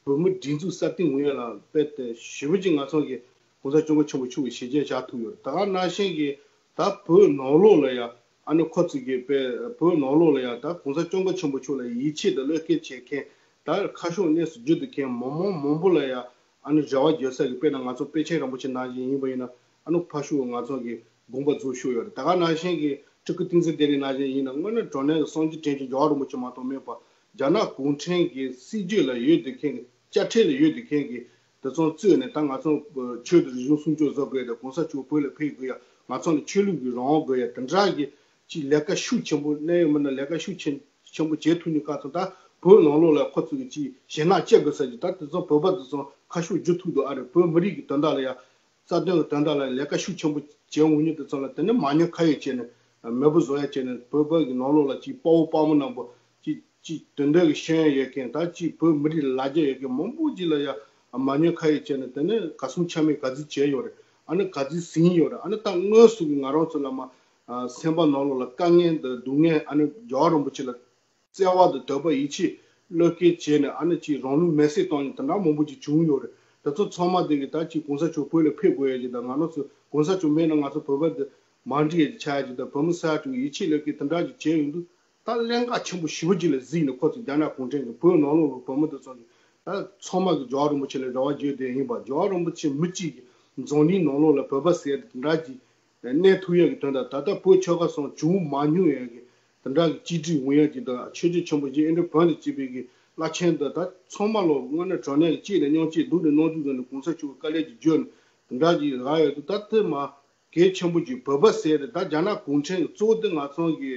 བོད་མི་སྒྲིག་འཛུགས་སྲ་བརྟན་ཡོང་ཡ་ལ་དཔེ་དེ་ཞེ་པོ་ཅིག་ང་ཚོ་གི་གོང་ས་སྐྱབས་མགོན་ཆེན་པོ་མཆོག་གི་བྱས་རྗེས་བཞག་ཐུབ་ཡོད་རེད། ད་ག་ནང་བཞིན་གྱི་ད་བོད་ནང་ལོགས་ལ་ཡ་ཨ་ནི་ཁོ་ཚོ་གི་དཔེ་བོད་ནང་ལོགས་ལ་ཡ་ད་གོང་ས་སྐྱབས་མགོན་ཆེན་པོ་མཆོག་ལ་ཡིད་ཆེས་དང་བློ་གཏད་བྱེད་མཁན་ད་ཁ་ཕྱོགས་གནས་སུ་བསྒྱུར་ཐུབ་མཁན་མི་མང་མང་པོ་ལ་ཡ་ཨ་ནི་རེ་བ་བརྗོད་ས་གི་དཔེར་ན་ང་ཚོ་པཎ་ཆེན་རིན་པོ་ཆེ་ནང་བཞིན་ཡིན་པ་ཡིན་ན་ཨ་ནི་ཕར་ཕྱོགས་ང་ཚོ་གི་དགོངས་པ་རྫོགས་ཤོར་ཡོད་རེད། ད་ག་ནང་བཞིན་གྱི་སྤྲུལ་སྐུ་བསྟན་འཛིན་བདེ་ལེགས་ནང་བཞིན་ཡིན་ན་དངོས་གནས་དྲང་གནས་ཀྱི་སངས་རྒྱས་དྲིན་ཅན་རྒྱལ་བ་རིན་པོ་ཆེ་མ་གཏོགས་མེད་པ་རྒྱ་ནག་གུང་ཁྲན་གྱི་སྲིད་བྱུས་ལ་ཡོད་བསྡད་མཁན་གྱི་དཔྱ་ཁྲལ་ལ་ཡོད་བསྡད་མཁན་གྱི་དེ་ཚོ་བཙོས་ནས་ད་ང་ཚོ་ཆོས་དང་རིག་གཞུང་སྲུང་སྐྱོབ་བཟོ་དགོས་དང་གོང་ས་མཆོག་བོད་ལ་ཕེབས་དགོས་ཡ་ང་ཚོ་ལ་ཆོས་ལུགས་ཀྱི་རང་དབང་དགོས་ཡ་དེ་འདྲ་གི་ཅིག་ལས་ཀ་ཤུགས་ཆེན་པོ་གནད་ཡོད་མི་སྣ་ལས་ཀ་ཤུགས་ཆེན་ཆེན་པོ་བྱེད་ཐུབ་མཁན་ཁག་ཚོ་ད་བོད་ནང་ལོགས་ལ་ཁོ་ཚོ་གི་ཅིག་ཞེད་སྣང་སྐྱེ་དགོས་ས་ཅིག་ད་དེ་ཚོ་བོད་པ་དེ་ཚོ་ཁ་ཕྱོགས་བསྒྱུར་ཐུབ་འདུག་ཨ་རེད། བོད་མི་རིགས་ཀྱི་དོན་དག་ལ་ཡ་རྩ་དོན་གྱི་དོན་དག་ལ་ལས་ཀ་ཤུགས་ཆེན་པོ་བྱེད་འོང་མཁན་དེ་ཚོ་ལ་དེ་ནས་མ་ཉེས་ཁ་གཡོགས་བྱས་ནས་མེས་པོ་བཟོ་ཡ་བྱས་ནས་བོད་པ་གི་ནང་ལོགས་ལ་ཅིག་དཔའ་བོ་དཔའ་མོ་རྣམ་པ་ཅིག་ཅིག་དོན་དག་གི་ཤེས་ཡོན་ཡོད་མཁན་ད་ཅིག་བོད་མི་རིགས་ལ་ལ་རྒྱ་ཡོད་མཁན་མང་པོ་ཅིག་ལ་ཡ་མ་ཉེས་ཁ་གཡོགས་བྱས་ནས་དེ་ནས་ག་སུམ་ཆ་མེད་ག་ཚོད་བྱས་ཡོད་རེད། ཨ་ནི་ག་ཚོད་ཟིན་ཡོད་རེད། ཨ་ནི་ད་དངོས་སུ་གི་ང་རང་ཚོ་ལ་མ་སེམས་པ་ནང་ལོགས་ལ་དཀའ་ངལ་འདི་སྡུག་བསྔལ་ཨ་ནི་རྒྱལ་བ་རིན་པོ་ཆེ་ལ་བརྩེ་བ་དང་དད་པ་ཡིད་ཆེས་བློ་སྐྱེད་བྱས་ནས་ཨ་ནི་ཅིག་རང་ལུས་མེར་སྲེག་བཏང་ཡོད་དེ་འདྲ་མང་པོ་ཅིག་བྱུང་ཡོད་རེད། དེ་ཚོ་ཚང་མ་དེ་གི་ད་ཅིག་གོང་ས་མཆོག་བོད་ལ་ཕེབས་དགོས་ཡ་ཅིག་དང་ང་རང་ཚོ་གོང་ས་མཆོག་མེད་ན་ང་ཚོ་བོད་པ་འདི་མ་འགྲིག་ཡ་ཅིག་ཆགས་ཡ་ཅིག་དང་བོད་མི་ས་ཡ་དྲུག་ཡིད་ཆེས་བློ་སྐྱེད་དེ་འདྲ་ཅིག་བྱས་ཡོང་དུས་ད་ཀླན་ཀ་ཆེན་པོ་ཞེ་པོ་ཅིག་ལ་གཟིགས་ནས་ཁོ་ཚོ་རྒྱ་ནག་གུང་ཁྲན་གྱི་བོད་ནང་ལོགས་ཀྱི་བོད་མི་དེ་ཚོ་གི་ད་ཚང་མ་གི་རྒྱལ་བ་རིན་པོ་ཆེ་ལ་རེ་བ་བརྗོད་བསྡད་ཡིན་པ། རྒྱལ་བ་རིན་པོ་ཆེ་མི་གཅིག་གི་འཛམ་གླིང་ནང་ལོགས་ལ་བོད་པ་ཟེར་དེ་འདྲ་ཅིག་གནས་ཐུབ་ཡག་གི་དོན་དག་ད་ལྟ་བོད་ཆོལ་ཁ་གསུམ་བྱུང་མ་མྱོང་ཡག་གི་དེ་འདྲ་གི་གཅིག་སྒྲིལ་ཡོང་ཡག་གི་དང་ཆོས་རྗེ་ཆེན་པོ་རྗེ་ཨིན་དྲ་བོན་དང་བཅས་པའི་གི་བླ་ཆེན་དང་ད་ཚང་མ་ལོ་དངོས་གནས་དྲང་གནས་ཀྱི་གཅིག་ནས་མཉམ་གཅིག་སྡུག་ནས་མཉམ་སྡུག་ཟེར་ནས་གོང་ས་མཆོག་གི་བཀའ་ལན་གྱི་བརྗོད་ནས་དེ་འདྲ་གི་ལ་ཡོད་དུ་ད་དེ་མ་གལ་ཆེན་པོ་ཅིག་བོད་པ་ཟེར་ཏེ་ད་རྒྱ་ནག་གུང་ཁྲན་གྱི་གཙོ་བོ་དེ་ང་ཚང་གི་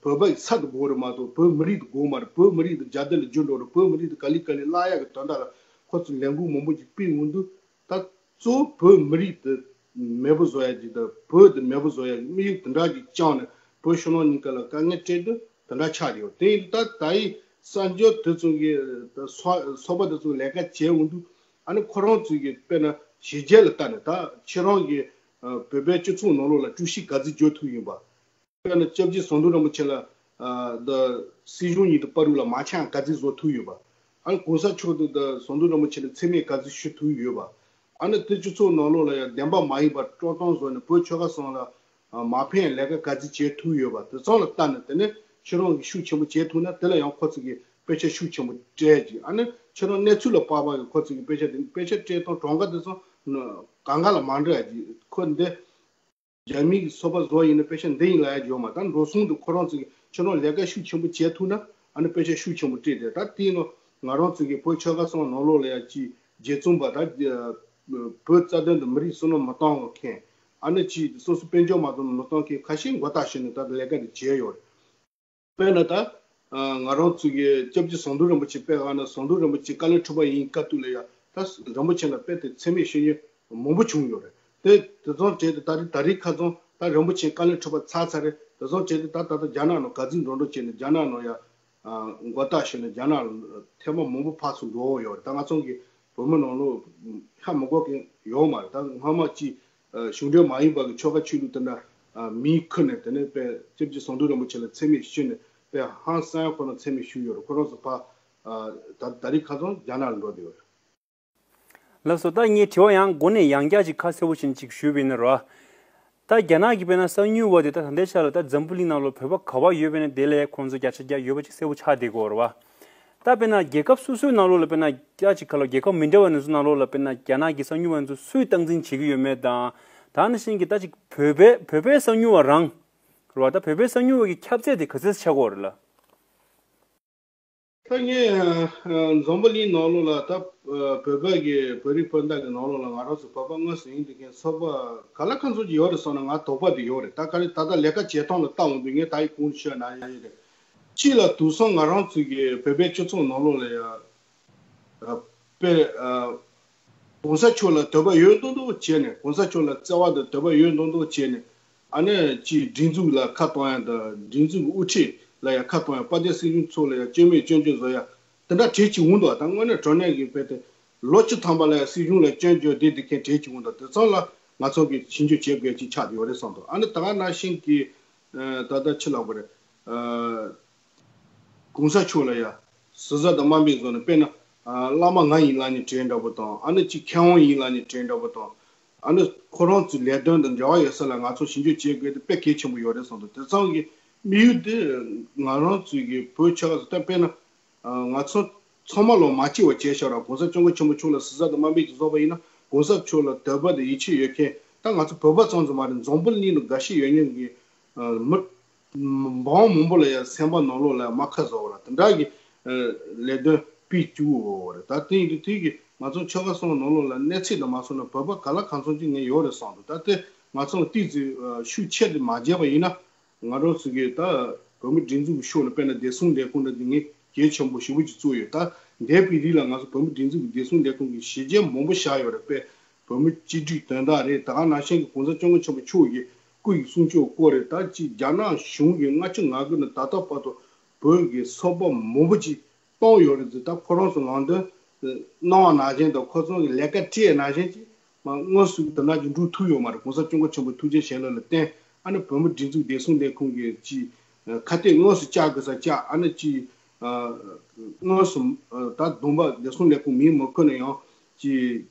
བོད་པ་གི་ས་དེ་དགོས་རེད་མ་གཏོགས་བོད་མི་རིགས་དེ་དགོས་མ་རེད། བོད་མི་རིགས་དེ་རྒྱ་སྡེ་ལ་འཇུ་འགྲོ་རེད། བོད་མི་རིགས་དེ་ག་ལེ་ག་ལེ་བརླག་ཡག་གི་དོན་དག་ལ་ཁོ་ཚོས་ལས་འགུལ་མང་པོ་ཅིག་སྤེལ་ཡོང་དུས། ད་གཙོ་བོ་བོད་མི་རིགས་དེ་མེས་པོ་བཟོ་ཡ་ཅིག་དང་བོད་དེ་མེས་པོ་བཟོ་ཡ་གི་དམིགས་ཡུལ་དེ་འདྲ་ཅིག་བཅངས་ནས་བོད་ཕྱི་ནང་གཉིས་ཀ་ལ་དཀའ་ངལ་སྤྲད་དུས་དེ་འདྲ་ཆགས་ཡོད། དེ་ཡིན་དུས་ད་ད་ཡི་གསར་འབྱོར་དེ་ཚོ་གི་ད་ཚོགས་ཚོགས་པ་དེ་ཚོ་ལས་ཀ་བྱས་འོང་དུས་ཨ་ནི་ཁོ་རང་ཚོ་གི་དཔེར་ན་གཞི་རྒྱ་ལ་ལྟ་ནས་ད་ཁྱེད་རང་གི་བོད་པའི་སྤྱི་ཚོགས་ནང་ལོགས་ལ་སྤྲོ་སྐྱིད་ག་ཚོད་བརྗོད་ཐུབ་ཡིན་པ། དཔེར་ན་སྐྱབས་རྗེ་ཟམ་གདོང་རིན་པོ་ཆེ་ལ་ཨ་ད་སྲིད་གཞུང་གཉིས་དང་བར་དུ་ལ་མ་ཆག་ག་ཚོད་བཟོ་ཐུབ་ཡོད་པ། ཨ་ནི་གོང་ས་མཆོག་དང་ད་ཟམ་གདོང་རིན་པོ་ཆེ་ལ་མཚན་སྨད་ག་ཚོད་ཞུ་ཐུབ་ཡོད་པ། ཨ་ནི་དེ་སྤྱི་ཚོགས་ནང་ལོགས་ལ་ཡང་བདེན་པ་མ་ཡིན་པ་དཀྲོག་གཏམ་བཟོ་ནས་བོད་ཆོལ་ཁ་གསུམ་ལ་ཨ་མ་ཕན་ལས་ཀ་ག་ཚོད་བྱེད་ཐུབ་ཡོད་པ་དེ་ཚང་ལ་ལྟ་ནས་དེ་ནས་ཁྱེད་རང་གིས་ཤུགས་ཆེན་པོ་བྱེད་ཐུབ་ན་དེ་ལ་ཡང་ཁོ་ཚོ་གིས་དཔེ་ཆ་ཤུགས་ཆེན་པོ་སྤྲད་ཅིག་ཨ་ནི་ཁྱེད་རང་གནས་ཚུལ་ལ་དཔག་པ་གིས་ཁོ་ཚོ་གིས་དཔེ་ཆ་དེ་དཔེ་ཆ་སྤྲད་སྟངས་གྲངས་ཀ་དེ་ཚོ་གང་ག་ལ་མ་འདྲ་ཡ་ཅིག་ཁོ་འདི། རྒྱ་མིའི་གི་ཚོགས་པ་བཟོ་ཡིན་ན་དཔེ་ཆ་འདི་ཡིན་ལབ་ཡ་ཡོད་མ་རེད། ད་འགྲོ་སོང་དུ་ཁོ་རང་ཚོ་གི་ཁྱོད་རང་ལས་ཀ་ཤུགས་ཆེན་པོ་བྱེད་ཐུབ་ན་ཨ་ནི་དཔེ་ཆ་ཤུགས་ཆེན་པོ་སྤྲད་དེ་ད་དེ་ནང་ང་རང་ཚོ་གི་བོད་ཆོལ་ཁ་གསུམ་ནང་ལོགས་ལ་ཡ་ཅིག་རྗེ་བཙུན་པ་ད་བོད་རྩ་དོན་དུ་མི་རིགས་སུ་ནང་མི་གཏོང་བ་མཁན་ཨ་ནི་ཅིག་སོ་སོ་དཔལ་འབྱོར་མ་གཏོང་མི་གཏོང་མཁན་ཁ་ཤས་མགོ་བཏགས་ཞིག་ནས་ད་ལས་ཀ་དེ་བྱས་ཡོད་རེད། དཔེར་ན་ད་ང་རང་ཚོ་གི་སྐྱབས་རྗེ་ཟམ་གདོང་རིན་པོ་ཆེ་དཔེ་ཨ་ནི་ཟམ་གདོང་རིན་པོ་ཆེ་བཀའ་བློན་ཁྲི་པ་ཡིན་སྐབས་དུས་ལ་ཡ་ད་རིན་པོ་ཆེ་ལ་དཔེ་དེ་མཚན་སྨད་ཤོད་མཁན་མང་པོ་བྱུང་ཡོད་རེད། དེ་དེ་ཚོ་བྱས་ཏེ་ད་རེས་ད་རེས་ཁ་སང་ད་རིན་པོ་ཆེ་བཀའ་བློན་ཁྲི་པ་ཚར་ཚར་རེད། དེ་ཚོ་བྱས་ཏེ་ད་ད་ལྟ་རྒྱ་ནག་ནང་ག་ཚོད་འགྲོ་འགྲོ་བྱས་ནས་རྒྱ་ནག་ནང་ཡ་མགོ་བཏགས་ཞིག་ནས་རྒྱ་ནག་ལ་ཐེངས་མ་མང་པོ་ཕར་ཚུར་འགྲོ་ཡོད་རེད། ད་ང་ཚོ་གི་བོད་མི་ནང་ལོགས་ཧ་མི་གོ་མཁན་ཡོད་མ་རེད། ད་སྔ་མ་ཅིག་གཞུང་འབྲེལ་མ་ཡིན་པ་གི་ཆོལ་ཁ་ཆོས་ལུགས་དེ་འདྲ་མིའི་ཁུར་ནས་དེ་ནས་དཔེ་སྐྱབས་རྗེ་ཟམ་གདོང་རིན་པོ་ཆེ་ལ་མཚན་སྨད་ཞུས་ནས་དཔེ་ཧང་སང་ཁོ་རང་མཚན་སྨད་ཞུས་ཡོད་རེད། ཁོ་རང་ཚོ་ཕ་ད་ད་རེས་ཁ་སང་རྒྱ་ནག་ལ་འགྲོ་བསྡད་ཡོད་རེད། ལགས་སོ། ད་ངས་དྲི་བ་ཡང་འགོ་ནས་ཡང་བསྐྱར་ཅིག་ཁ་གསལ་པོ་ཞིག་ཅིག་ཞུས་པ་ཡིན་ན་ར། ད་རྒྱ་ནག་གི་དཔེར་ན་གསང་ཉུལ་བ་དེ་ད་ད་ལྟའི་ཆ་ལ་ད་འཛམ་བུ་གླིང་ནང་ལོགས་བོད་པ་ག་བ་ཡོད་པ་ཡིན་ན་དེ་ལ་ཁོང་ཚོ་བརྒྱ་ཆ་བརྒྱ་ཡོད་པ་ཅིག་གསལ་པོ་ཆགས་བསྡད་ཀྱི་ཡོད་རེད་བ། ད་དཔེར་ན་རྒྱལ་ཁབ་སོ་སོའི་ནང་ལོགས་ལ་དཔེར་ན་རྒྱ་ཅིག་ག་ལ་རྒྱལ་ཁབ་མི་འདྲ་བ་ནང་ཚོ་ནང་ལོགས་ལ་དཔེར་ན་རྒྱ་ནག་གི་གསང་ཉུལ་བ་ཚོ་སུས་སྟངས་འཛིན་བྱེད་ཀྱི་ཡོད་མེད་དང་། ད་ནི་བཞིན་གྱི་ད་ཅིག་བོད་པའི་བོད་པའི་གསང་ཉུལ་བ་རང་རེད་བ། ད་བོད་པའི་གསང་ཉུལ་བ་གི་ཁྱབ་ཚད་དེ་ག་ཚོད་ཆགས་ཀྱི་ཡོད་རེད་ལ། ད་ངས་འཛམ་བུ་གླིང་ནང་ལོགས་ལ་ད་བོད་པ་གི་བོད་རིགས་སྤུན་ཟླ་གི་ནང་ལོགས་ལ་ང་རང་ཚོ་བོད་པ་དངོས་སུ་ཡིན་དུས་ཀྱང་ཚོགས་པ་ག་ལ་གང་འཚམ་ཅིག་ཡོད་རེད་བསམ་ན་ང་དོགས་པ་དེ་ཡོད་རེད། ད་ག་རེ་ད་ལྟ་ལས་ཀ་བྱེད་སྟངས་ལ་བལྟ་འོང་དུས་ངས་ད་ཡི་གུང་ཤོད་ན་ཡིན་རེད། གཅིག་ལ་དུས་སང་ང་རང་ཚོ་གི་བོད་པའི་སྤྱི་ཚོགས་ནང་ལོགས་ལ་ཡ་དཔེ་༸གོང་ས་མཆོག་ལ་དད་པ་ཡོད་མདོག་མདོག་བྱས་ནས་༸གོང་ས་མཆོག་ལ་བརྩེ་བ་དང་དད་པ་ཡོད་མདོག་མདོག་བྱས་ནས་ཨ་ནི་ཅིག་སྒྲིག་འཛུགས་ལ་ཁ་གཏོང་ཡ་དང་སྒྲིག་འཛུགས་ཀྱི་དབུ་ཁྲིད་ལ་ཡ་ཁ་གཏོང་ཡ་དཔལ་ལྡན་སྲིད་གཞུང་ཚོ་ལ་ཡ་སྐྱོན་མེད་སྐྱོན་བརྗོད་བཟོ་ཡ་དེ་འདྲ་གྲས་ཅིག་འོང་འདུག་ད་དངོས་གནས་དྲང་གནས་ཀྱི་དཔེ་དེ་ལོ་བཅུ་ཐམ་པ་ལ་ཡ་སྲིད་གཞུང་ལ་སྐྱོན་བརྗོད་བསྡད་དེ་མཁན་གྲས་ཅིག་འོང་འདུག་དེ་ཚང་ལ་ང་ཚོ་གིས་ཞིབ་འཇུག་བྱེད་དགོས་ཅིག་ཆགས་ཡོད་རེད་བསམ་འདུག་ཨ་ནི་ད་ག་ནང་བཞིན་གྱི་ད་ལྟ་ཕྱི་ལ་བ་རེད། གོང་ས་མཆོག་ལ་ཡ་ཟུར་ཟ་དང་དམའ་འབེབས་བཟོ་ནས་དཔེར་ན་བླ་མ་ང་ཡིན་ལབ་ནས་གྲས་འདྲ་པོ་དང་ཨ་ནི་ཅིག་མཁས་དབང་ཡིན་ལབ་ནས་གྲས་འདྲ་པོ་དང་ཨ་ནི་ཁོ་རང་ཚོའི་ལས་དོན་དང་འབྲེལ་བ་ཡོད་ས་ལ་ང་ཚོ་ཞིབ་འཇུག་བྱེད་དགོས་དེ་དཔེ་གལ་ཆེན་པོ་ཡོད་རེད་བསམ་འདུག་དེ་ཚང་གི་དམིགས་ཡུལ་དེ་ང་རང་ཚོའི་གི་བོད་ཆོལ་ཁ་ཚོ་ད་དཔེར་ན་ང་ཚོ་ཚང་མ་ལོ་མ་སྐྱེས་པ་བྱས་ཤག་ར་གོང་ས་སྐྱབས་མགོན་ཆེན་པོ་མཆོག་ལ་ཟུར་ཟ་དང་དམའ་འབེབས་ཀྱི་བཟོ་བ་ཡིན་ན་གོང་ས་མཆོག་ལ་དད་པ་དང་ཡིད་ཆེས་ཡོད་མཁན་ད་ང་ཚོ་བོད་པ་ཙམ་ཙམ་མ་རེད། འཛམ་བུ་གླིང་ལ་དགའ་ཤོས་ཡོད་མཁན་གི་མི་འབངས་མང་པོ་ལ་ཡང་སེམས་པ་ནང་ལོགས་ལ་རྨ་ཁ་བཟོ་བ་ར་དེ་འདྲ་གི་ལས་དོན་སྤེལ་བཅུག་འོ་བ་རེད། ད་དེ་ཡིན་དུས་དེ་གི་ང་ཚོ་ཆོལ་ཁ་གསུམ་ནང་ལོགས་ལ་གནས་ཚད་དུ་མ་སོང་ན་བོད་པ་ག་ལ་གང་འཚམ་ཅིག་ངས་ཡོད་རེད་བསམ་འདུག་ད་དེ་ང་ཚོ་ལ་ཏོག་ཙམ་ཤུགས་ཆེ་དུ་མ་བརྒྱབ་པ་ཡིན་ན་ང་རང་ཚོ་གི་ད་བོད་མི་སྒྲིག་འཛུགས་ཀྱི་ཕྱོགས་ལ་དཔེར་ན་བདེ་སྲུང་ལས་ཁུངས་འདྲ་དེ་ངས་གལ་ཆེན་པོ་ཞེ་པོ་ཅིག་བརྩིས་ཡོད། ད་འདས་པའི་རིང་ལ་ང་ཚོ་བོད་མི་སྒྲིག་འཛུགས་ཀྱི་བདེ་སྲུང་ལས་ཁུངས་ཀྱི་བྱས་རྗེས་མང་པོ་བཞག་ཡོད་རེད་པས། བོད་མི་གཅིག་སྒྲིལ་དོན་དག་རེད། ད་ག་ནང་བཞིན་གྱི་གོང་ས་སྐྱབས་མགོན་ཆེན་པོ་མཆོག་གི་སྐུ་ཡི་གསུང་ཆོས་སྐོར་རེད། ད་ཅིག་རྒྱ་ནག་གཞུང་གིས་ལྔ་བཅུ་ང་དགུ་ནས་ད་ལྟ་བར་དུ་བོད་ཀྱི་ཚོགས་པ་མང་པོ་ཅིག་བཏང་ཡོད་རེད་ཟེར། ད་ཁོ་རང་ཚོ་ནང་དོན་གནང་བ་ནང་བཞིན་དང་ཁོ་ཚོ་གི་ལས་ཀ་སྤྲད་ནང་བཞིན་ཅིག་མ་དངོས་སུ་དེ་འདྲ་ཅིག་འགྲུབ་ཐུབ་ཡོད་མ་རེད། གོང་ས་སྐྱབས་མགོན་ཆེན་པོའི་ཐུགས་རྗེ་བྱིན་རླབས་ལ་བརྟེན་ཨ་ནི་བོད་མི་སྒྲིག་འཛུགས་བདེ་སྲུང་ལས་ཁུངས་ཀྱི་ཅིག་ཁ་གཏད་དངོས་སུ་བཅག་དགོས་ས་བཅག་ཨ་ནི་ཅིག་དངོས་སུ་ད་བསྡོམས་པ་བདེ་སྲུང་ལས་ཁུངས་མིང་མ་འཁོད་ན་ཡང་ཅིག་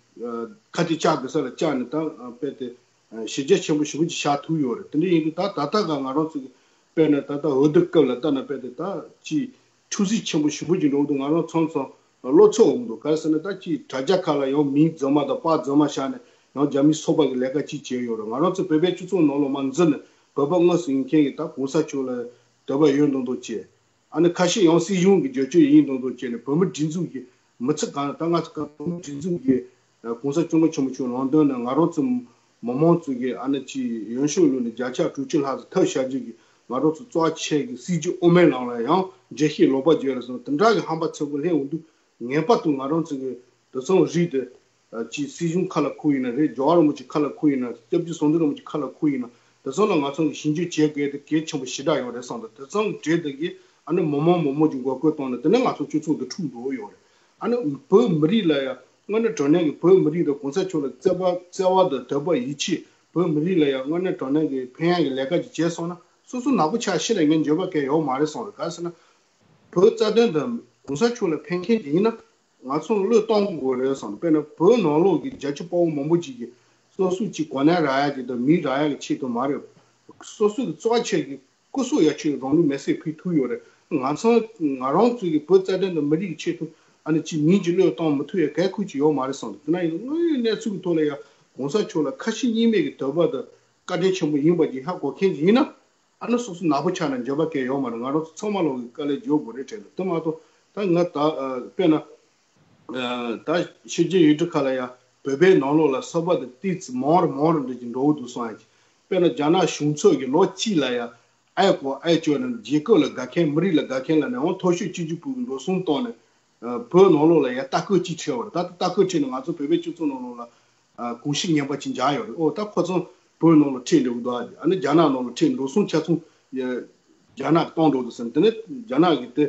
ཁ་གཏད་བཅག་དགོས་ས་ལ་བཅག་ནས་ད་དཔེ་དེ་བྱས་རྗེས་ཆེན་པོ་ཞེ་པོ་ཅིག་བཞག་ཐུབ་ཡོད་རེད། དེ་འདྲ་ཡིན་དུས་ད་ད་ལྟ་ག་ང་རང་ཚོ་གི་དཔེར་ན་ད་ལྟ་འོས་བསྡུ་སྐབས་ལ་ལྟ་ན་དཔེ་དེ་ད་ཅིག་ཆུ་ཚད་ཆེན་པོ་ཞེ་པོ་ཅིག་འགྲོ་གི་འདུག་ང་རང་ཚང་ཚང་བློ་ཚོད་འོང་འདུག་ག་རེ་ཟེར་ན་ད་ཅིག་དྲ་རྒྱ་ཁག་ལ་ཡང་མིང་རྫུན་མ་དང་པར་རྫུན་མ་བཞག་ནས་ཡང་རྒྱ་མིའི་ཚོགས་པ་གི་ལས་ཀ་ཅིག་བྱས་ཡོད་རེད། ང་རང་ཚོ་བོད་པའི་སྤྱི་ཚོགས་ནང་ལོགས་མར་འཛུལ་ནས་བོད་པ་དངོས་སུ་ཡིན་མཁན་གྱི་ད་གོང་ས་མཆོག་ལ་དད་པ་ཡོད་མདོག་མདོག་བྱས། ཨ་ནི་ཁ་ཤས་ཡང་སྲིད་གཞུང་གི་བརྗོད་བྱ་ཡིན་མདོག་མདོག་བྱས་ནས་བོད་མི་སྒྲིག་འཛུགས་ཀྱི་མི་ཚེ་གང་ད་ང་ཚོ་གང་བོད་མི་སྒྲིག་འཛུགས་ཀྱི་གོང་ས་སྐྱབས་མགོན་ཆེན་པོ་མཆོག་ལམ་སྟོན་ནས་ང་རང་ཚོ་མི་མང་ཚོ་གི་ཨ་ནི་ཅིག་ཡོན་ཤུགས་ལོན་ནས་བརྒྱ་ཆ་དྲུག་ཅུ་ལྷག་ཙམ་ཐོབ་བཞག་རྒྱུ་གི་ང་རང་ཚོ་གཙོ་བོ་ཆེ་གི་སྲིད་ཇུས་དབུ་མའི་ལམ་ལ་ཡང་འགྲེལ་བཤད་ལོག་པ་བརྗོད་ལ་སོང་དེ་འདྲ་གི་ཧམ་པ་ཚ་པོ་སླེབས་འོང་དུས་ངེས་པར་དུ་ང་རང་ཚོ་གི་དེ་ཚང་རིགས་དེ། ཅིག་སྲིད་གཞུང་ཁ་ལ་ཁུར་ཡིན་ན་རེད། རྒྱལ་བ་རིན་པོ་ཆེ་ཁ་ལ་ཁུར་ཡིན་ན་སྐྱབས་རྗེ་ཟམ་གདོང་རིན་པོ་ཆེ་ཁ་ལ་ཁུར་ཡིན་ན་དེ་ཚང་ལ་ང་ཚང་གི་ཞིབ་འཇུག་བྱེད་དགོས་དེ་གལ་ཆེན་པོ་ཞེ་དྲག་ཡོད་རེད་བསམ་འདུག་དེ་ཚང་གི་གྲས་དེ་གིས་ཨ་ནི་མི་མང་མང་མང་ཅིག་འགོག་རྒོལ་བཏང་ནས་དེ་ནས་ང་ཚོ་སྤྱི་ཚོགས་དེ་འཁྲུག་འགྲོ་གི་ཡོད་རེད། ཨ་ནི་བོད་མི་རིགས་ལ་ཡང་དངོས་གནས་དྲང་གནས་ཀྱི་བོད་མི་རིགས་དང་གོང་ས་མཆོག་ལ་བརྩེ་བ་བརྩེ་བ་དང་དད་པ་ཡིད་ཆེས་བོད་མི་རིགས་ལ་ཡང་དངོས་གནས་དྲང་གནས་ཀྱི་ཕན་ཡག་གི་ལས་ཀ་ཅིག་བྱས་སོང་ན་སོ་སོ་ནག་པོ་ཆགས་ཤི་ལ་ངས་འགྱོད་པ་གང་ཡང་ཡོད་མ་རེད་བསམ་རེད། ག་རེ་ཟེར་ན་བོད་རྩ་དོན་དང་གོང་ས་མཆོག་ལ་ཕན་མཁན་ཅིག་ཡིན་ན། ང་ཚོ་བློས་གཏོང་དགོས་རེད་བསམ། དཔེར་ན་བོད་ནང་ལོགས་ཀྱི་རྒྱ་ཆེ་དཔའ་བོ་མང་པོ་ཅིག་གིས་སོ་སོ་ཅིག་གོ་གནས་རག་ཡ་ཅིག་དང་མིང་རག་ཡ་གི་ཆེད་དུ་མ་རེད། སོ་སོ་གི་གཙོ་བོ་ཆེ་གི་སྐུ་སྲོག་ཡ་ཆེད་རང་ལུས་མེར་སྲེག་ཕུལ་ཐུབ་ཡོད་རེད། ང་ཚོ་ང་རང་ཚོ་གི་བོད་རྩ་དོན་དང་མི་རིགས་ཀྱི་ཆེད་དུ་ཨ་ནི་ཅིག་མིང་ཅིག་བློས་གཏོང་མི་ཐུབ་ཡ་གལ་ཁུར་ཅིག་ཡོད་མ་རེད་བསམ། དེ་ན་ཡིན་དངོས་ཡོད་གནས་ཚུལ་གི་ཐོག་ལ་ཡ་གོང་ས་མཆོག་ལ་ཁ་ཞེ་གཉིས་མེད་ཀྱི་དད་པ་དང་བཀའ་དྲིན་ཆེན་པོ་ཡིན་པ་ཅིག་ཧ་གོ་མཁན་ཅིག་ཡིན་ན། ཨ་ནི་སོ་སོ་ནག་པོ་ཆགས་ན་འགྱོད་པ་གང་ཡང་ཡོད་མ་རེད། ང་རང་ཚོ་ཚང་མ་ལོག་གི་དཀའ་ལས་རྒྱག་དགོས་རེད་དྲན་འདུག་དེ་མ་གཏོགས་ད་ང་ད་དཔེར་ན་ད་ཕྱི་རྒྱལ་ཡུལ་གྲུ་ཁག་ལ་ཡང་བོད་པའི་ནང་ལོགས་ལ་ཚོགས་པ་དེ་ཏོག་ཙམ་མང་རུ་མང་རུ་འགྲོ་གི་འགྲོ་གི་འདུག་བསམ་ཡ་གི། དཔེར་ན་རྒྱ་ནག་གཞུང་ཚབ་ཀྱིས་ལོ་གཅིག་ལ་ཡང་ཨེ་གོ་ཨེ་ཅོ་ནས་རྒྱལ་ཁབ་ལ་དགའ་མཁན་མི་རིགས་ལ་དགའ་མཁན་ལ་ནས་འོང་མཐོ་ཤོས་གཅིག་གཅིག་པུ་གི་འགྲོ་སོང་བཏང་ནས་བོད་ནང་ལོགས་ལ་ཡང་ལྟ་སྐུལ་གཅིག་ཁྲིད་པ་རེད། ད་ལྟ་སྐུལ་ཁྲིད་ནས་ང་ཚོ་བོད་པའི་སྤྱི་ཚོགས་ནང་ལོགས་ལ། གོམས་གཤིས་ངན་པ་ཅིག་འཇགས་ཡོད་རེད། ཨོ་ད་ཁོ་ཚོ་བོད་ནང་ལ་ཁྲིད་འགྲོ་གི་འདུག་ཨ་ནི་རྒྱ་ནག་ནང་ལ་ཁྲིད་འགྲོ་སོང་ཆ་ཚང་རྒྱ་ནག་གིས་གཏོང་འགྲོ་འདུག་ཟེར་ནས་དེ་ནས་རྒྱ་ནག་གིས་དེ་